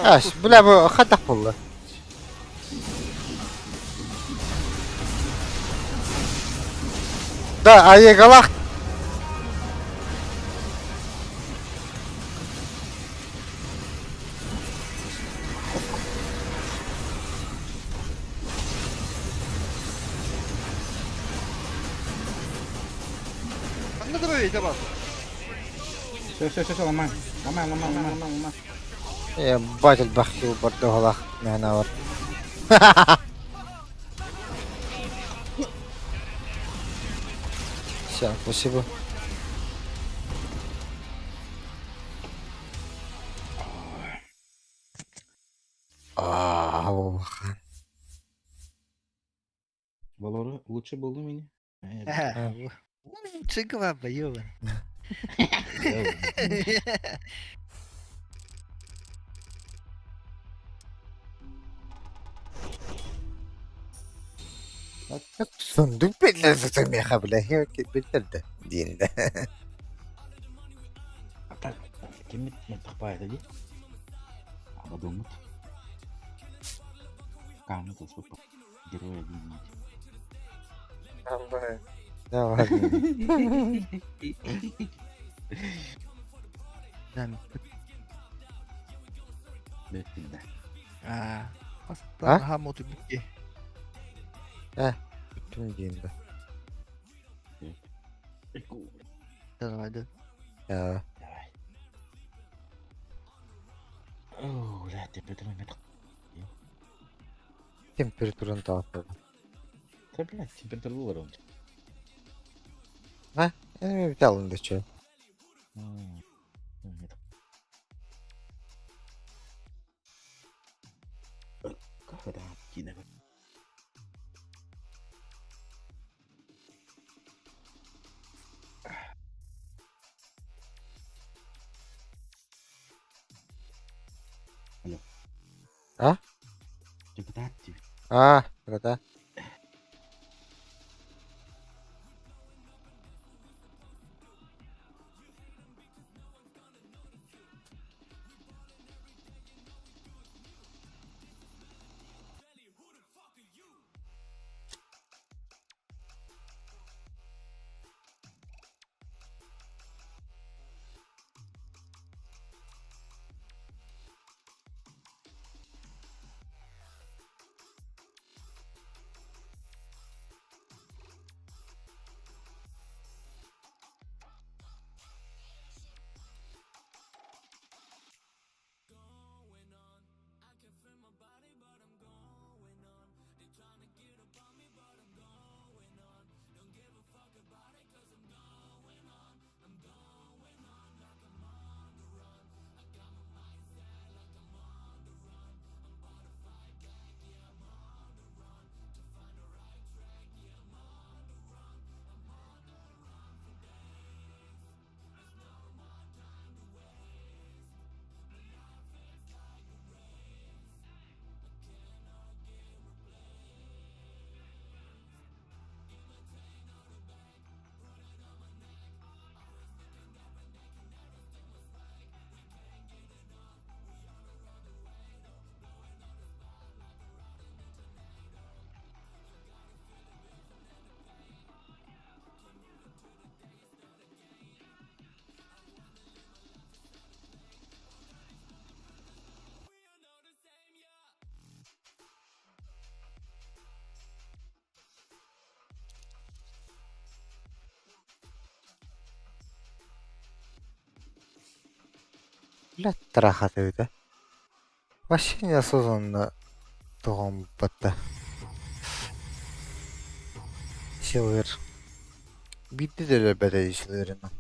Аш, бля, бу хатах буолла. Да, айыгалах. Ханна давай, давай. Все, все, все, все, ломаем. Ломаем, ломаем, ломаем, ломаем. Ебать, элбэх бардоһолах мээнэ бар. Все, спасибо. Аа, Валора лучше был у меня. Цикла, боёва. Сундук биллэр миэхэ бля биллэрдэ диэн да. А так, киммит мөлтөх баайда дии. Абадоммут. Камы тылсыппыт. Герой один мать. Давай. Да. Бэттин да. А, А? Аха, моту битти. Бүтүн диэн да. Давай, да. Я Давай. О, бля, температура метр. температураны таҕыста. Да, блядь, температура была ровно. Эми бүтэ алын да чё. Нет. Как это? Кино. Алло. А? Депутат. А, да. Бля, трахаты да. Вообще неосознанно тугом батта. Силвер. Биирдэ да өлөрбөтө Силверинэн.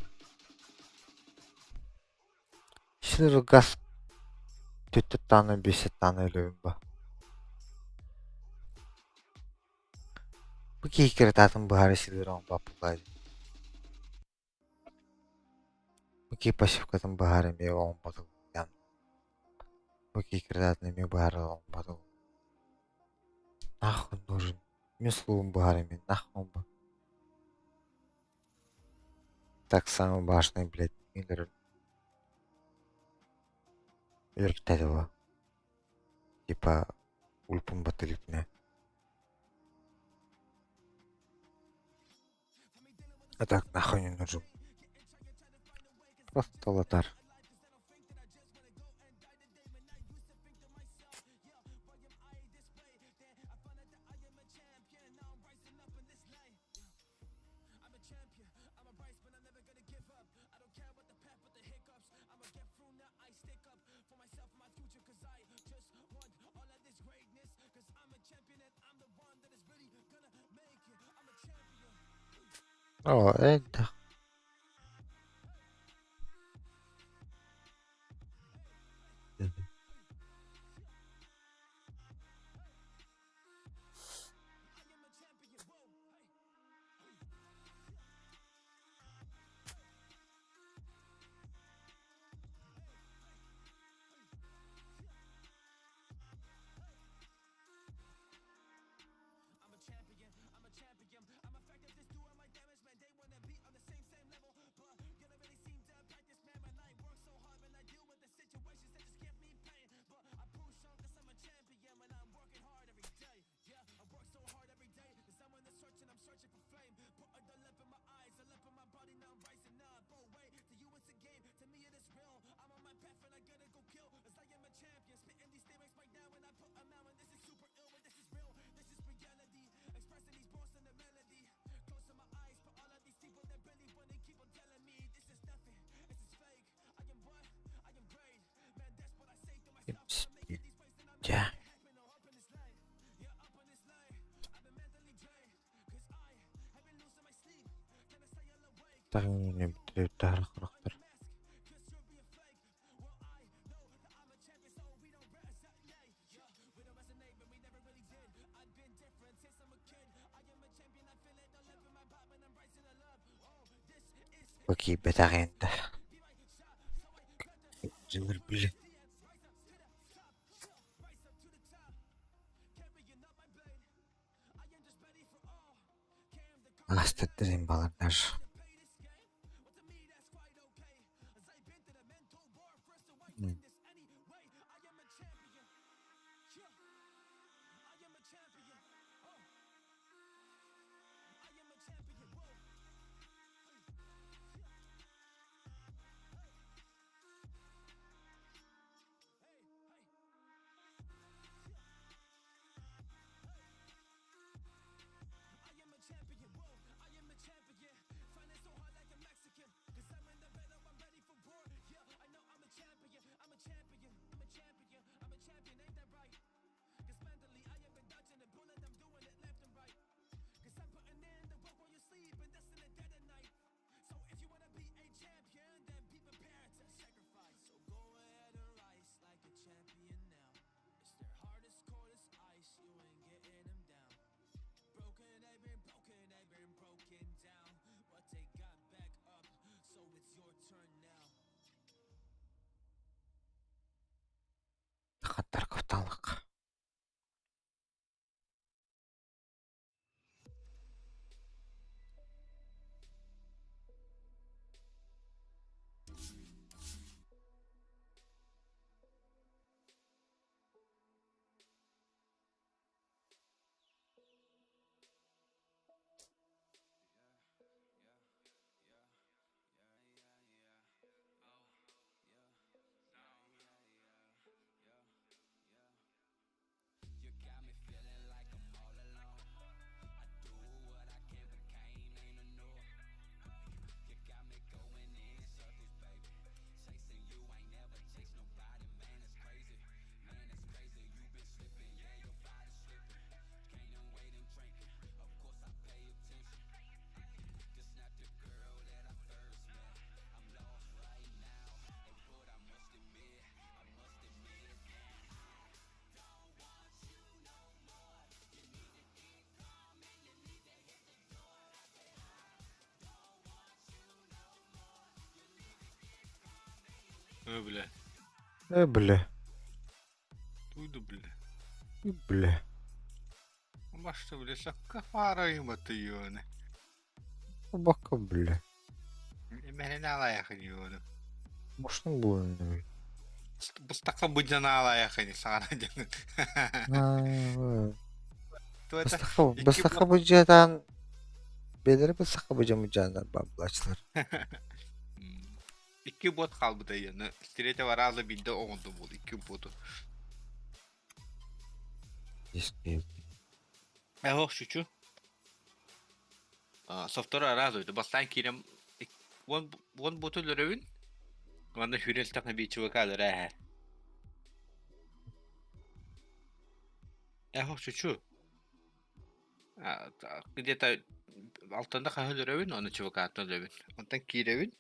Силвер газ түттэ биэсэ тааны өлөбүн ба. Бу киһи кырытаатын быһаары Силвер оҥорбоппут Бу киһи пассивкатын быһаары эмиэ оҥорботук Бу киһи кырытаатын эмиэ быһаары оҥорботук Нахуй нужен. Мин слугум быһаары эмиэ нахуй бу. Так самый важный, блядь, өлөртө Типа ульпун батылыкне. А так нахуй не нужен. Просто лотар. О, это. Дьэ. Таһын Бу киирбэтэх да дьылыр били Астыттырын балардар. Хаттар кутталык. Э, бля. Э, бля. Туйду, бля. Бля. Башта, бля, сакка фара юматы ёны. Бака, бля. Мені алаяхын ёны. Можно было не Бустака будяна алаяхын сана ден. Быстаха быжадан Белери быстаха быжа мужандар баблачлар. Икки бот қалбыда яны. Третьего раза билде оңду бул икки боту. Эхох шучу. Со второго раза это бастан кирем вон вон боту лөрөбүн. Ванда хүрел такна би ЧВК лөрө. Эхох шучу. Где-то алтында хаһы лөрөбүн, оны ЧВК лөрөбүн. Онтан киребин.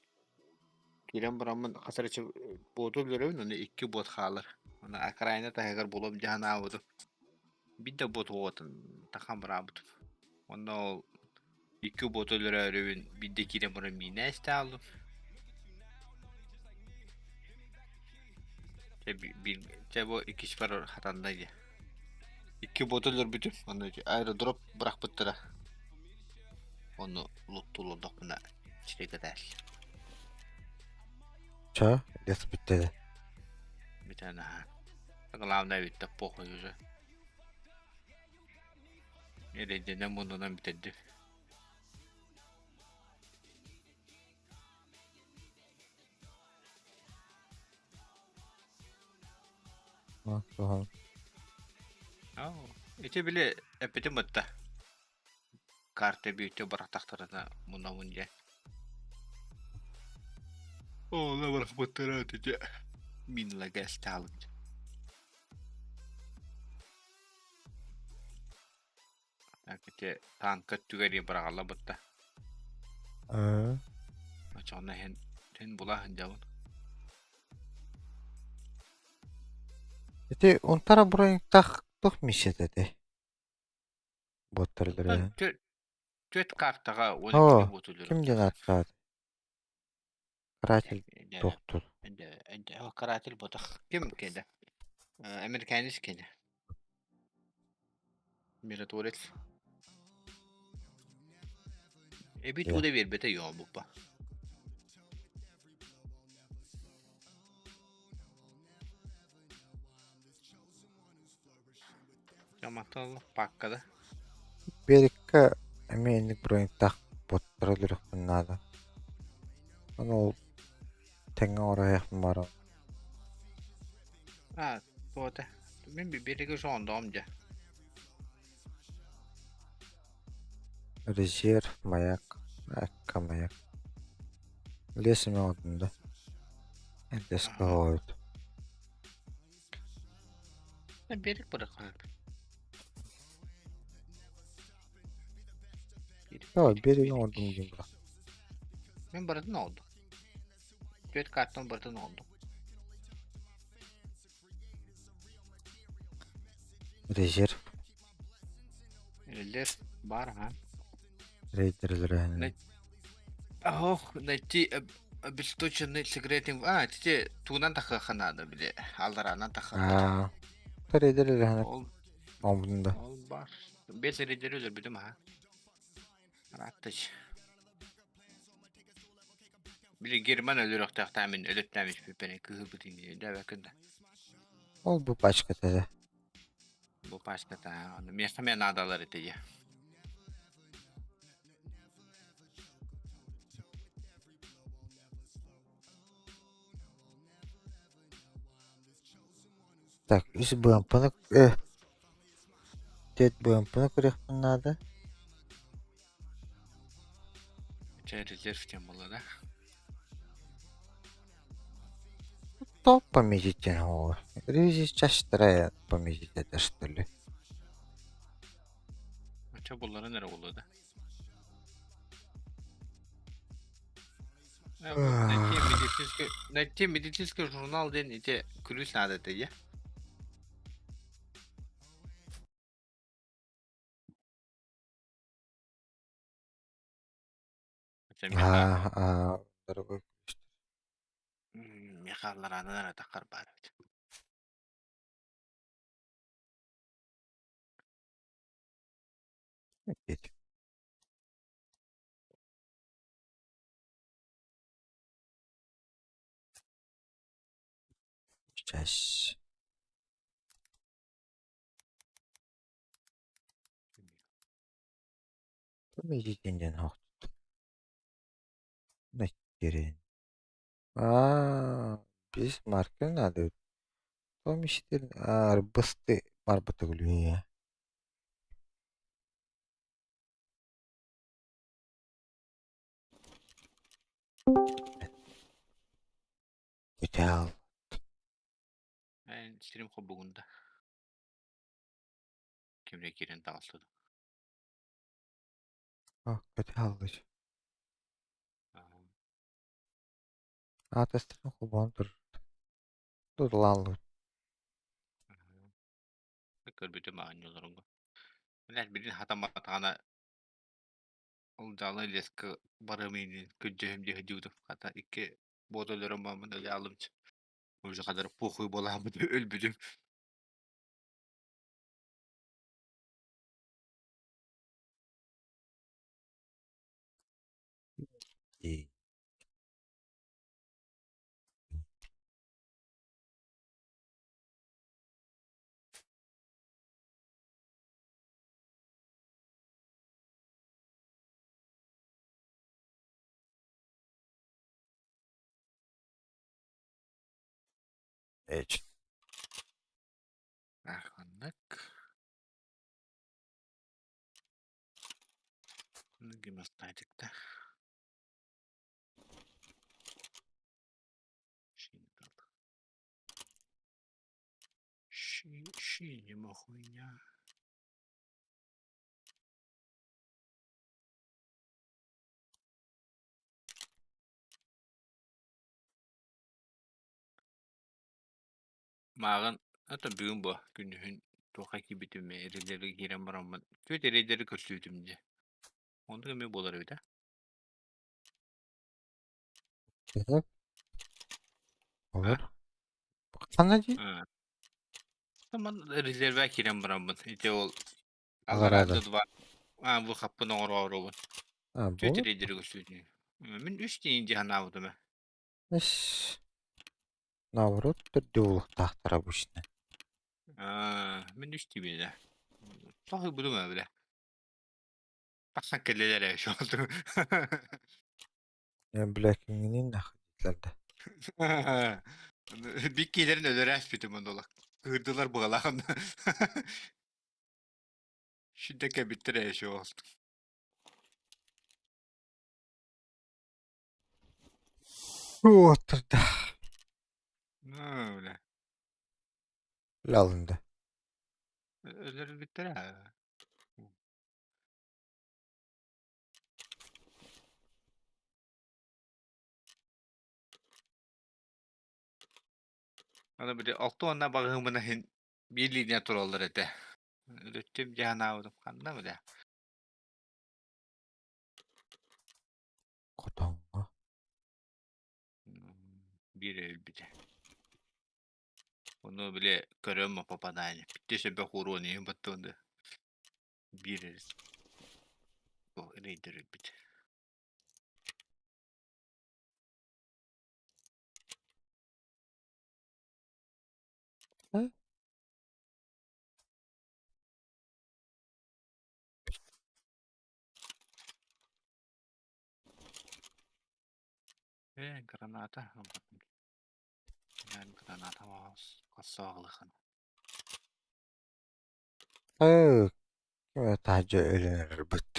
Кирем барамын хасар боту лөрөбүн, оны икки бот хаалар. Оны окраина тахагар болом жана абыды. Бидде бот отын тахан барабыт. Онно ол икки боту лөрөбүн, бидде кирем барам мине сталым. Те бу икки бар хатанда ди. Икки боту лөрбүтүм, оны аэродроп быракпыттыра. Оны луттулодок мына чирегедел. Ча, лес битте. Битәне. Главное бит похуй уже. Эреденен мунунан битеди. Ага. Ите биле эпетим бытта. Карта бүйті барақтақтарына муна мунje. О, ла барақ быттара тете. Мин лагас талык. Так ити танка өттүгэр быраҕалла бытта. Аа. Очоҕуна иһин иһин була сылдьабын. Ити унтара броньтах туох миссията этэй? Боттар Түөрт картаҕа уон Оо, иккини буотуллар. ким диэн ааттаат? Каратель тохтур. Каратель ботах. Ким кэлэ? Американец кэлэ. Миротворец. Эби тууда биэрбэтэ йоо буппа. Жаматал паккада. Береккэ эмиэ инник броньтаах боттара өлөрүөхпүн наада. Ону ол тэҥҥэ оҥоруохпун баҕарабын. А, туота. Мин биригэ жондоом дьэ. Резерв, маяк, акка маяк. Лес эмэ оҥордум да. Эрдэскэ оҕоойут. Берик бырахаап. Оо, береги оҥордум диэн бырах. Мин барытын оҥордум. Түөрт картон барытын оҥордум. Резерв, Резерв бар ха. рейдерлерин. Ох, найти обесточенный секретный... А, те туунан тахыаха наада били. Аллараанан тахыа. Аа, рейдерлерин Ол оҥордум да. ол бар. Бес рейдер өлөрбүтүм аха. Араттыч. Били Герман өлөрөхтөөхтаамин өлөттаамиш пиппене кыһыбытын дэбэкин да. Ол бу пачката да. Бу пачката. Место мен надалар ити. Так, үс БМП-ны Тет БМП-ны көрүөхпүн наада. Чэ резерв тем было, да? То пометить оҕо. Ревизия частая пометить это что ли? Чэ булларын эрэ булла да. Найти медицинский журнал диэн ити күлүүс наада этэ дии. Аа, аа, дорогой. Миэхэ аллараанан эрэ таххар баар эбит. Сейчас. Помидите Нахерен. Аа, без маркер надо. Помещите арбасты барбатыглюя. Идеал. Эн сирим хобугунда. Кимре киирэн таҕыстыды. О, кэтэ Аатастарын холбоон тур. Дудулааллыбыт. Көрбүтүм аанньуларга. Билэр билин хатамматаҕына ол дьаалы леска барым инин күддьүһүм диэхи дьуутум. Хата икки буот өлөрөн бааммын өлө алымчы. Уже хадar похуй буолаабыт өлбүтүм. И Эч. Аханнык. Гимнастика. Шинема хуйня. Мааҕын ата бүгүн бу күнүһүн туохха киирбитим эрэллэргэ киирэн бараммын түөрт эрэйдэри көрсүбүтүм дии. Оннук эмиэ буолар эбит ээ. Так. Olur. Ханна дии? Аа. Ман резервэ киирэн бараммын ити ол Аллараа аллараа да. додуба аа бу хаппын оҥорооробун. А, Түөрт бу. эрэйдэри көрсүбүтүм. Мин үс тиийин дии санаабытым ээ. Эс. Наоборот, төрдү буолуохтаахтар обычно. Аа, мин үс тиийбин ээ. Тоһуйбутум ээ бile. Тахсан кэллилэр ээ шуолту. Бля, кинини находилар да. Биккилэрин өлөрө ааспытым оннула. Кыырдылар быалаан. Шүдэ кэбиттэр ээ шуолту. Уоттарда. Ну, бля. Алынды. Өлөрбүттэр ээ. Аны били алта уонна баҕаһымына иһин биир линия тураллар этэ. Өлөттүм дьаһанаабытым ханна бile. Хотоҥҥо. Биир өлбүтэ. Ону били көрөм попадание. Питте сөбө хуруон иһин баттыынды. Биир рейдер өлбүт. Э? Э, граната. Граната хас Э, таһырдьа өлөн эрэрбит.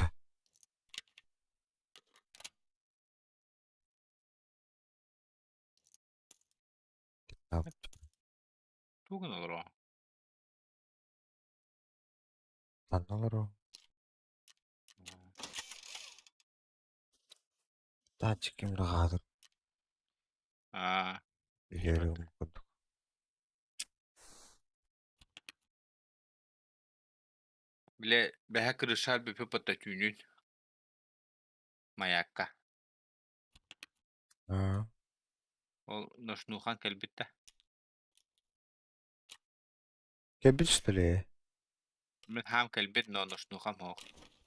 Тугун олоро? Ханна олорор? Тааччы ким да хаалар Аа, үһүөрүм курдук. Бile бэһэ кырышаар бүпү патта түүнүн маякка. Аа. Ол ношнухан кэлбит да. Кэлбит что ли? Мин хаам кэлбит, но ношнухам суох.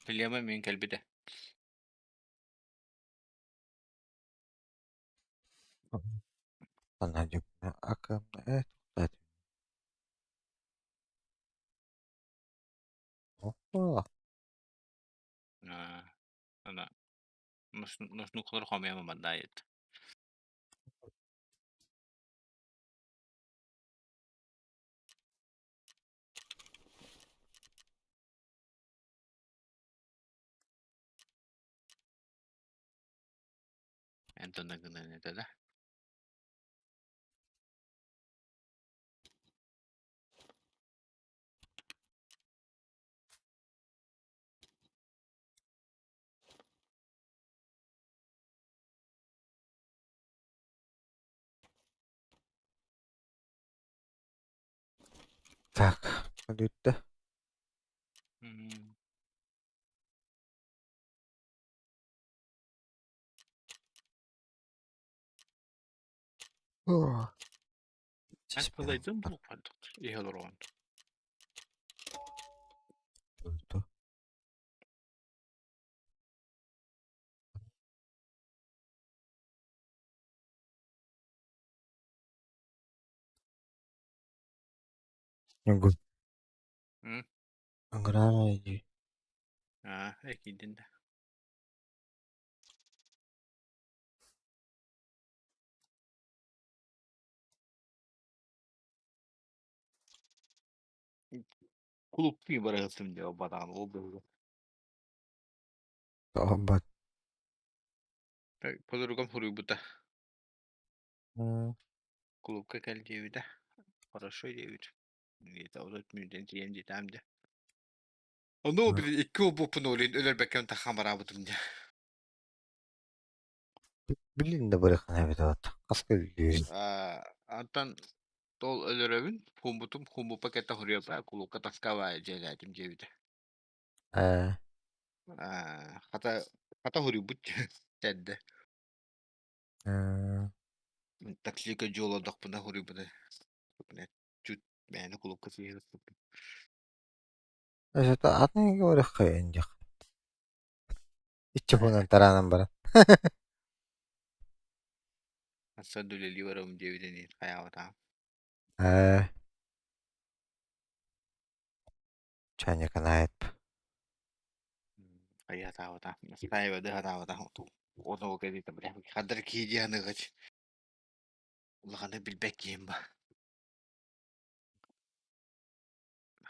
Филема мин кэлбитэ. Санаа дьүккүнэ акымна э туттаат. Опа. Аа, ана ношнухалар хомуйама мандаайыт. Антона гынан этэ да. Так, бүттэ. М. О, Эн кылайдын бу курдук иһэ олороҕун. Ньугун. М. Ыҥыраар дии. Аа, экиидин да. Кулуптуу барыһытым диэ бадаҕан ол быһыыга. Тоҕо Подругам суруйбута. М. Кулуупка кэл диэбитэ. Хорошо диэбит. Диэтэ, отут мүнүүтэн тиийэн диэтэм дьэ. Ону били икки уолбуппун олин өлөрбөккө тахан бараабытым дьэ. Билин да барыххына эбит вот. Хаска үллүүр. Антон. Ол өлөрөбүн, хуммутум хуммуппа кэтэ хоруйаппа кулуукка таскаабаа дьиэлээтим диэбитэ. Ээ, Аа, хата хата хоруйбут эрдэ. ээ, Таксига дьиэ олордохпуна хоруйбута. Чуть мээнэ кулуупка сиэһэ сыппыт. Это атын говорю диэх. Иччи хунан тараанан баран. Assa үлэлии барабын диэбитин иһин хайаабатаҕым. Ээ, чайниканаайт. Хайаатаабата. Настаайбады хатаабата. Ону кэлиитэ бля. Хандар киһи дии аныгыч. Улаханы билбэт киһим ба.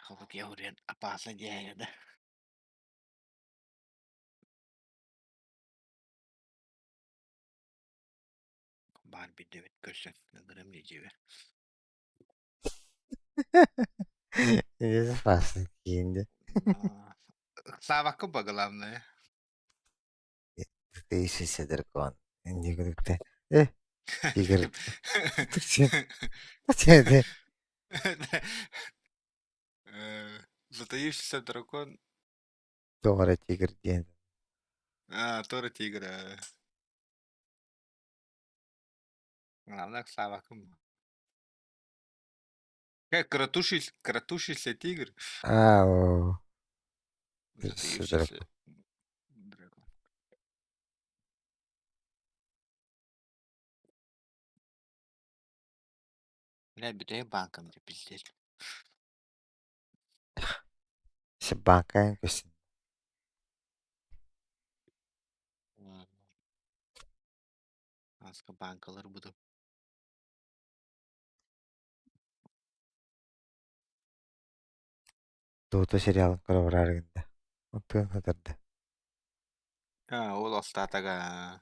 Холокия хуриан опасно диэһэ да. Баар биирдэ эбит көрсөн ыҥырам дии Безопасно киинди. Ыксаабакка ба главное. Ты дракон. Инди Э, тигр. Ты Затаившийся дракон. Тора тигр диэн. А, Тора тигра. Главное, ыксаабаккын. Как кратушийся тигр. А, о. Затаившийся дракон. Бля, бүтэй банкам деп пиздец. Собака көстөн. Аска банкалар буду. Тута сериалын көрө барар гында. Онтон хатырда. А, ол остатага.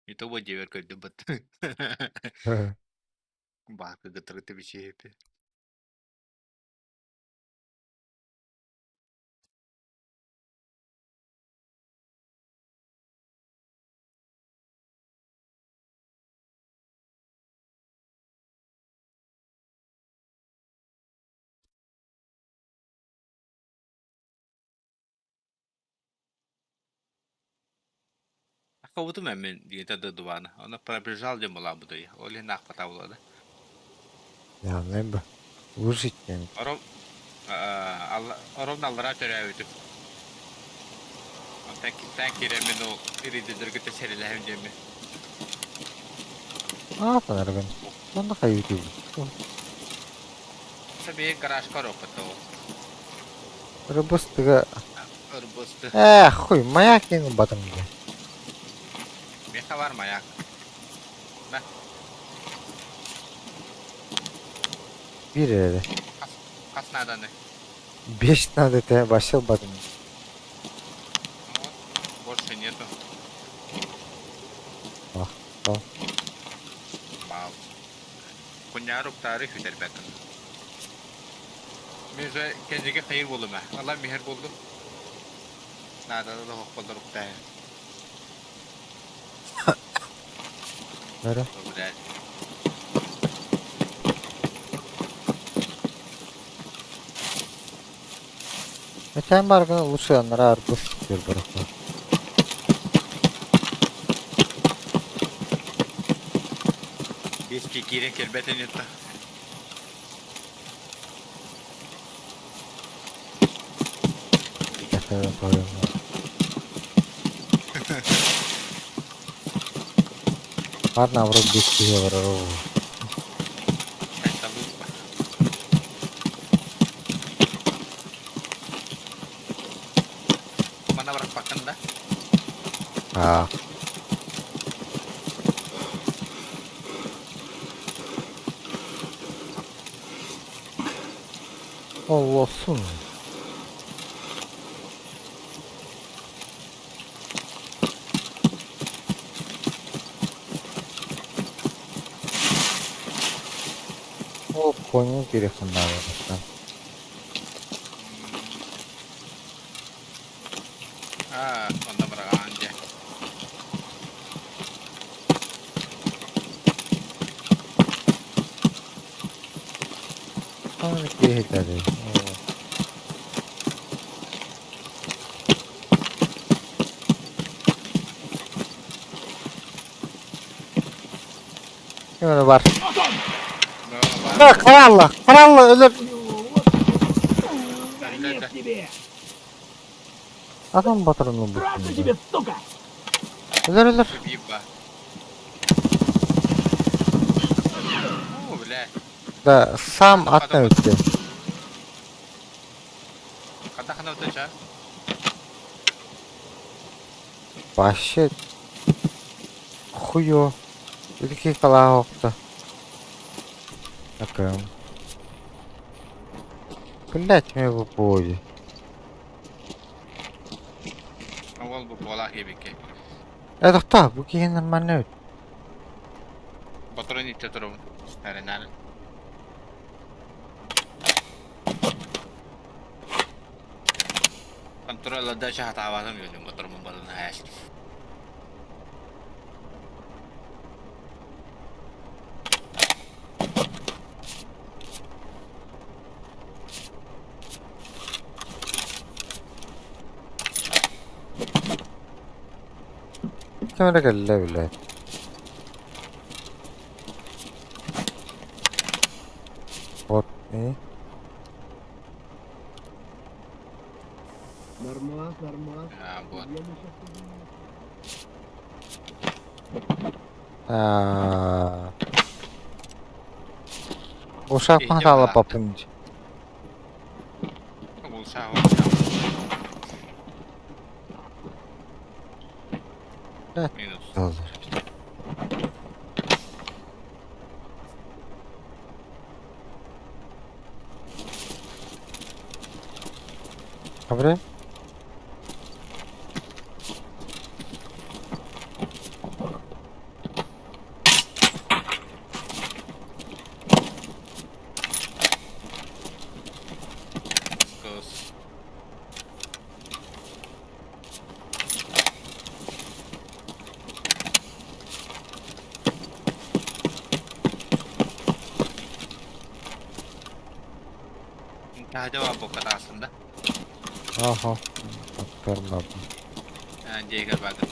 Не то вот девер көрдүм бат. Баакы гытырыты бичиэпи. Акабытым эмин диэте дудубаны. Оны пробежал дем була буду. Ол иһин аахпата буолла. Явно бы. Ужитен. Ором ором аллара төрөөбүтүм. Онтон киирэммин ол иридидэргэ сэрилэһэм диэммин. А, танаргын. Онно хайытыы. Сабе гаражка ороппата ол. Рыбыстыга. Ырбысты. Э, хуй, маяк ең батым де. Меха бар маяк. На. Bir эрэ. Хас нааданы. Беш надо те вообще батым. Вот, больше нету. Ах, ал. Бал. Куньярук тарих үтэрбэтин. Мен же кэнниги хайыр буолума. Алла миһэр буоллум. Нааданы да хохполлор уктаа. Бары. Блядь. Метен баргын лучше аннара арбыз бир барахла. Бески киирэн кэлбэтин это. Yakın koyuyorum. Бар наоборот бес киһи барар. Айталыппа. Мана бараппаккын да? А, Олосун. Ол коню керек надо. А, онно барагаан дьэ. Ханна киһитэрий? Ким бар? Каралла! Каралла өлөр! Адам батырын ылбыт. Өлөр өлөр! Да, сам аттан өттө. Вообще хуё. Ити калаахта. Такая. Блять, мне в бой. Ол бу буолаах диэбиккэ. Э, тохтоо, бу киһи нормально эбит. Ботурун иттэ турабын. Эрэнээр. Контролла дача хатаабатым үөлүм ботурумун балын хаастым. Ким эрэ кэллэ блядь. Вот и. Аа, вот. Аа. Ушаппын хаалаппаппын дии. Минус. Доллар. Добре? Кыс. Таһдьа баар буолбатах aslında. Аха. Аттарбаппын. Дьиэгэр бааргын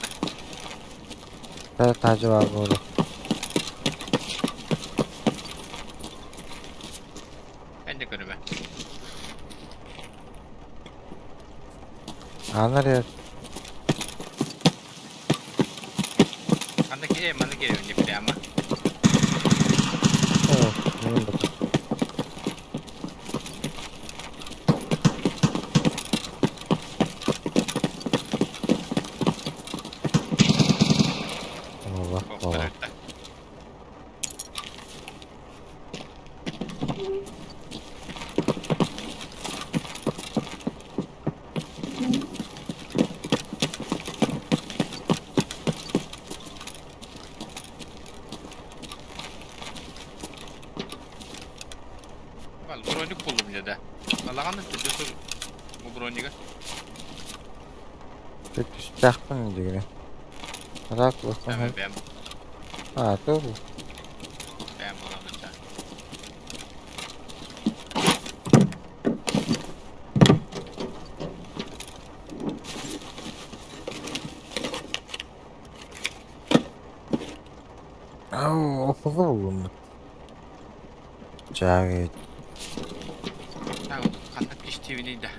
да. Таһдьа баар буолуо. Эн да көрүмэ. Аанар ер. Ханна киирэ, манна киирэбин не прямо. Оо, мин бата. Олох, олох. Броник буллум дьэ да. Алаҕан төрдө сыл бу бронига. Түстээхпин дигини. Араак Бэм бэм. Аа, тугу? Бэм буолан Ау, опугу буллуммут. Чааги. Ханнык киштиибиний да.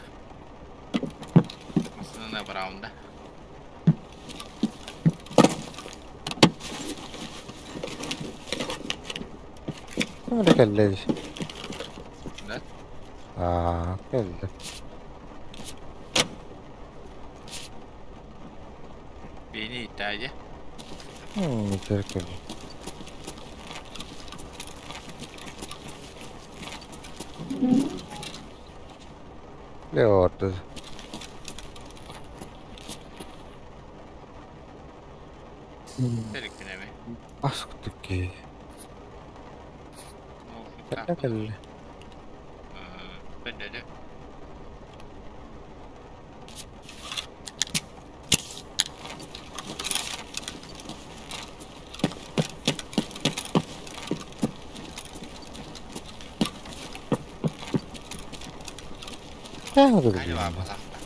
Массыынаны бараҕын да. Ким эрэ кэллэ дии. Да? Аа, кэллэ. Биини иттээ дии. Итэр кэллэ. Леорда. Тэрикпин эми. Ас курдук киһи. Кэллэ кэллэ. Көннөрү. Хайа баар баһаахта.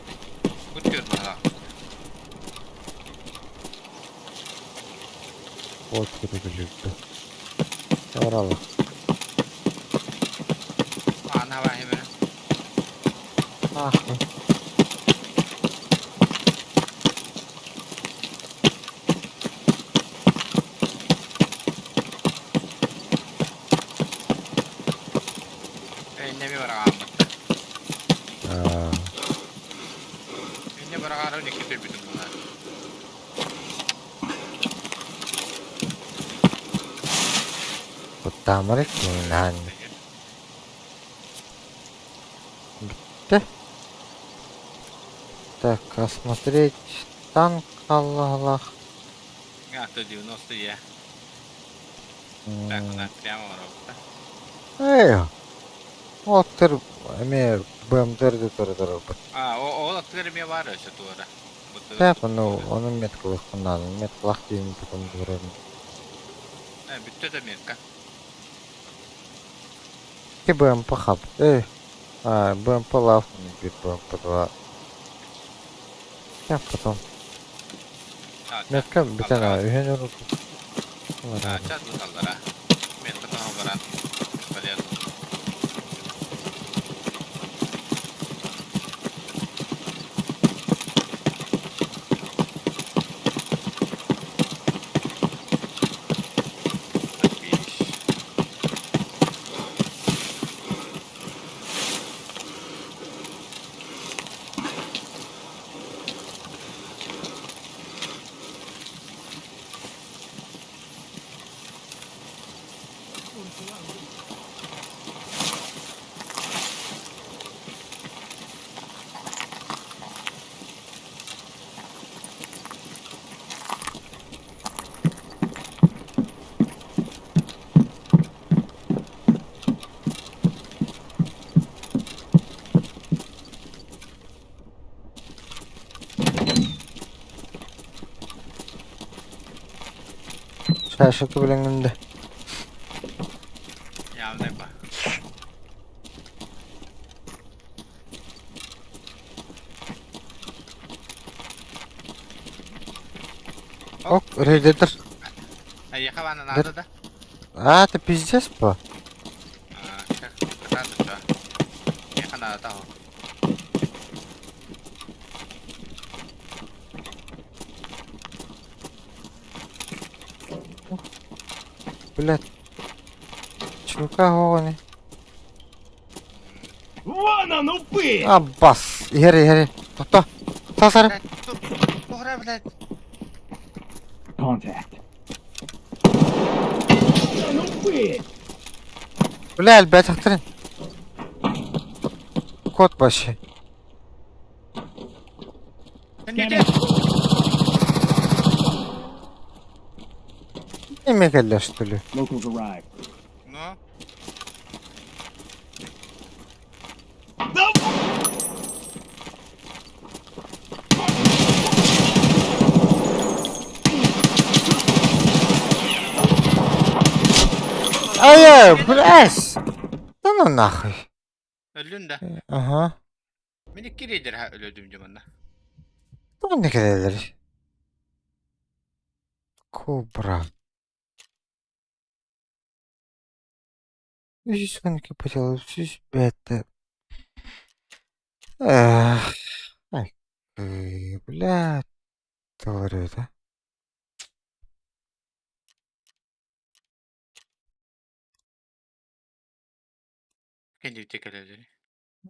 Бу түөр баһаах. Вот кытылыырды. Орала. Аана бааһы бэрэ. Ах. Иннеми бараҕааммыттар. Инне бараҕаары икки төрбүтүм буолар. Куттаамары киҥнаан. Бүттэ. Так, осмотреть танк аллах. А, 90 я. Так, мына прямо барабыта. Эй, оттор эмиэ БМДР тура. А, ол аттыгар эмиэ баар өссө туора. Так, ну, ону меткалыахпын наада. Меткалаах диэн потом говорим. Бүттэ да метка. Ки БМП хаб. Эй, а, БМП лав, БМП-2. Я потом. Метка бүтэн үһүн урут. А, чат буталлара. Метка тоҕо баран. Полезно. Видишь. Шашыты билеңинде. Явно ба. Ок, рейдер. Айяха бана надо да? А, это пиздец по. А, как надо что? Яха надо того. Блядь. Чувака гони. Вон он, упырь! Аббас. Иһэр, иһэр. Тохто. Сасар. Тура, блядь. Contact. Вон он, упырь! Бля, элбэт Кот вообще. Неме кэллэ, что ли? Locals arrived. Ну? Ай, блядь! Да ну нахуй. Өллүн да. Ага. Мин икки рейдер өлөдүм дьоманна. Бу не кэлэлэр? Кобра. Үс күнүкэ поделал үс бэттэ. Эх, ай, блядь, говорю, да? Кэнники кэлэлэри.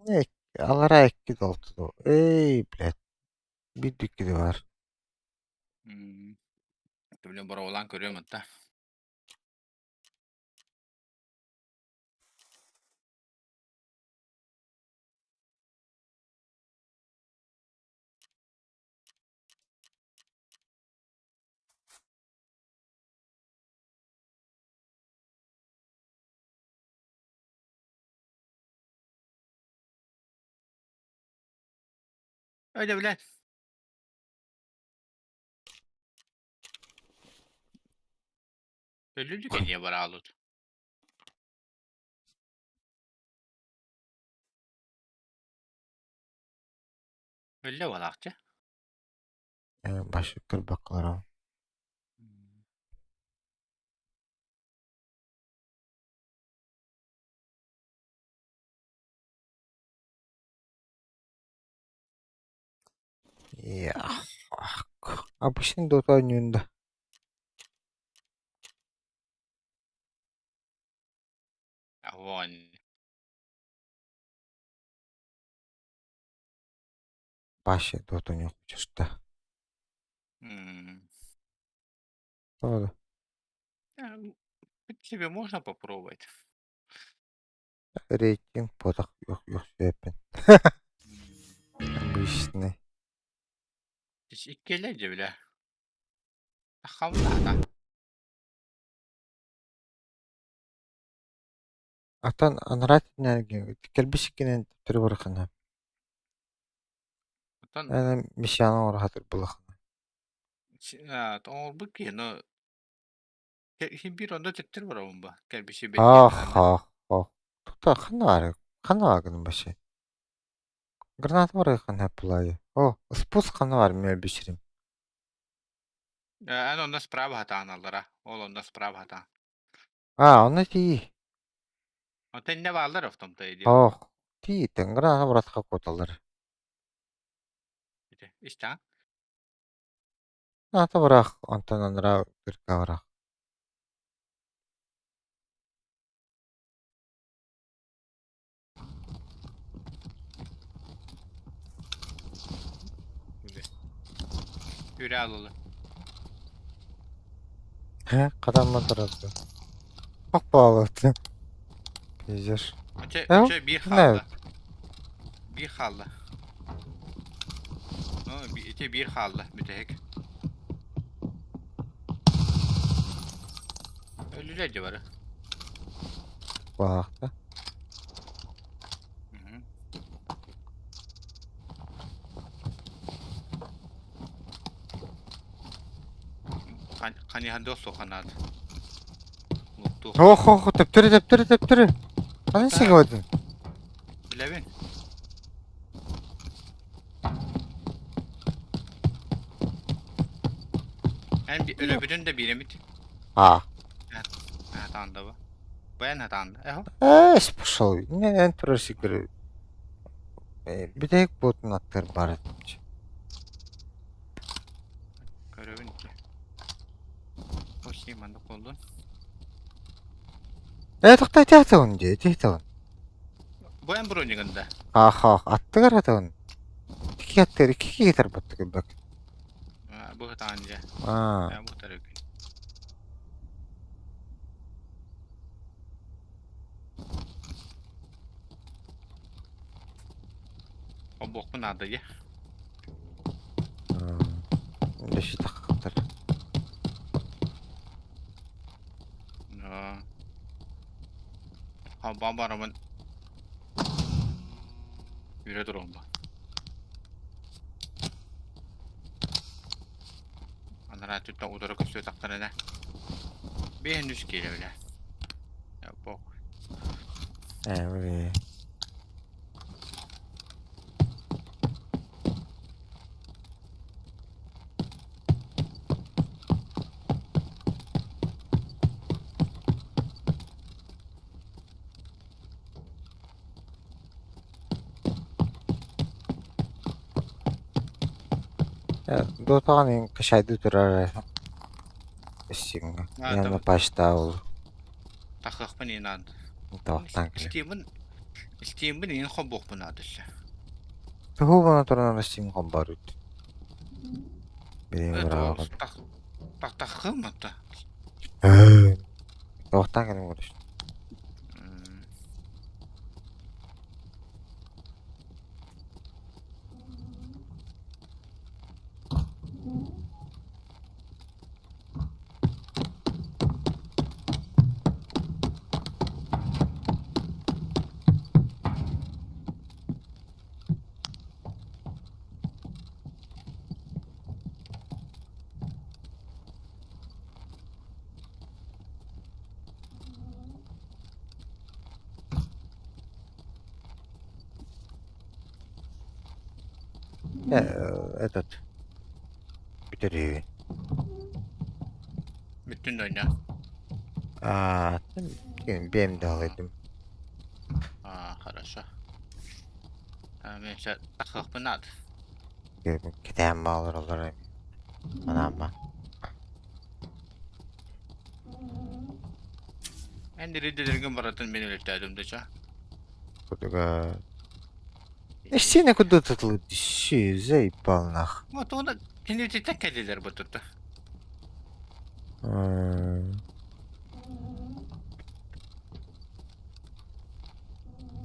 Не, алара икки долту. Эй, блядь. Биир икки бар. Блин, бороволаан көрүөм атта. Öyle блядь. Өлүлү кэнниэ бараалыт. Өллө буолаахчы. Башык көрбөккө Yeah. Fuck. Обычный Dota ойнуун да. Огонь. Башы Dota ойнуох чуста. Тоҕо Тебе можно попробовать. Рейтинг потах үөхсүөппүн. Обычный. Иккиэлэр дьэ билэ. Хавлаата. Atan анараа кэлбис иккинэн төттөрү барахына. Оттон Эн миссияны оҥоро сатыыр буоллаххына. оҥорбут киһи, но син биир онно төттөрү барабын ба. Кэлбиси Ах, бэлиэтээҕинэ. ах, ах. Тута ханна баар ханна баар башы. Граната бар ханна булайы. О, спуск ханна бар мен биширим. Эн онно справа хатааналлара. Ол онно справа хатаан. А, онно тии. Онтон инне бааллар в том-то и дело. Ох, тии, тэн граната баратха куталар. Ити истэҕин? Граната барах, онтон анараа дырка барах. Үрэ алылы. Хэ, катамман турар. Ох баалыт. Пиздец. Оче, Э, оче биир не хаалла. Биир хаалла. Ну, ити биир хаалла бүтэһик. Өлүлэр дьэ бары. Баахта. Хайыһан да суох наада. Луктуох. Ох, ох, төптөрү, төптөрү, төптөрү. Ханна сигэбэтин? Билэбин. Эн өлөбүтүн да бииремит. А. Хатаанда бу. Бу эн хатаанда. Эхо. Эс пошел. Не, эн турар сигэр. Бүтэһик буотун аттыгар баар этим. Көрөбүн ити. Оши маннык буоллун. Э, тохтой тиэхтэҕин дии, тиэхтэҕин. Бу эн бронигын да. Ах, ах, аттыгар хатаҕын. Икки аттыгар икки киһи тарбатты көрбөк. Бу хатаан дьэ. Аа. Бу тарыгын. Обуохпун наада дьэ. Дэши тахтар. Хабба барабын. Үрэ турон ба. Анараа өттүттэн утары көрсүө тахтарына. Биэһин үс киилэ билэ. Бок. Э, били. Дотаҕын кашайды турар сиҥ. Яна пашта ол. Тахыахпын инаан. Тавақтан кэлэ. Steam'in Steam'in ин хобуохпун наада. Туһу бана туран Steam хомбар үт. Билин бырааҕын. Тах тахым атта. Тавақтан кэлэн көрүш. Этот бүтэрии. Бүттүн да ойна. Аа, бэйэм да алайдым. А, хорошо. А, мен сейчас тахыахпын наада. Кэтээн баалар олор Анаама. Эн рейдердэргин барытын мен өлөттөөдүм да ча. Кудуга. Сеня куда тут лучше, заебал нах. Вот оны кинилитек кэллилэр бу тутта. М.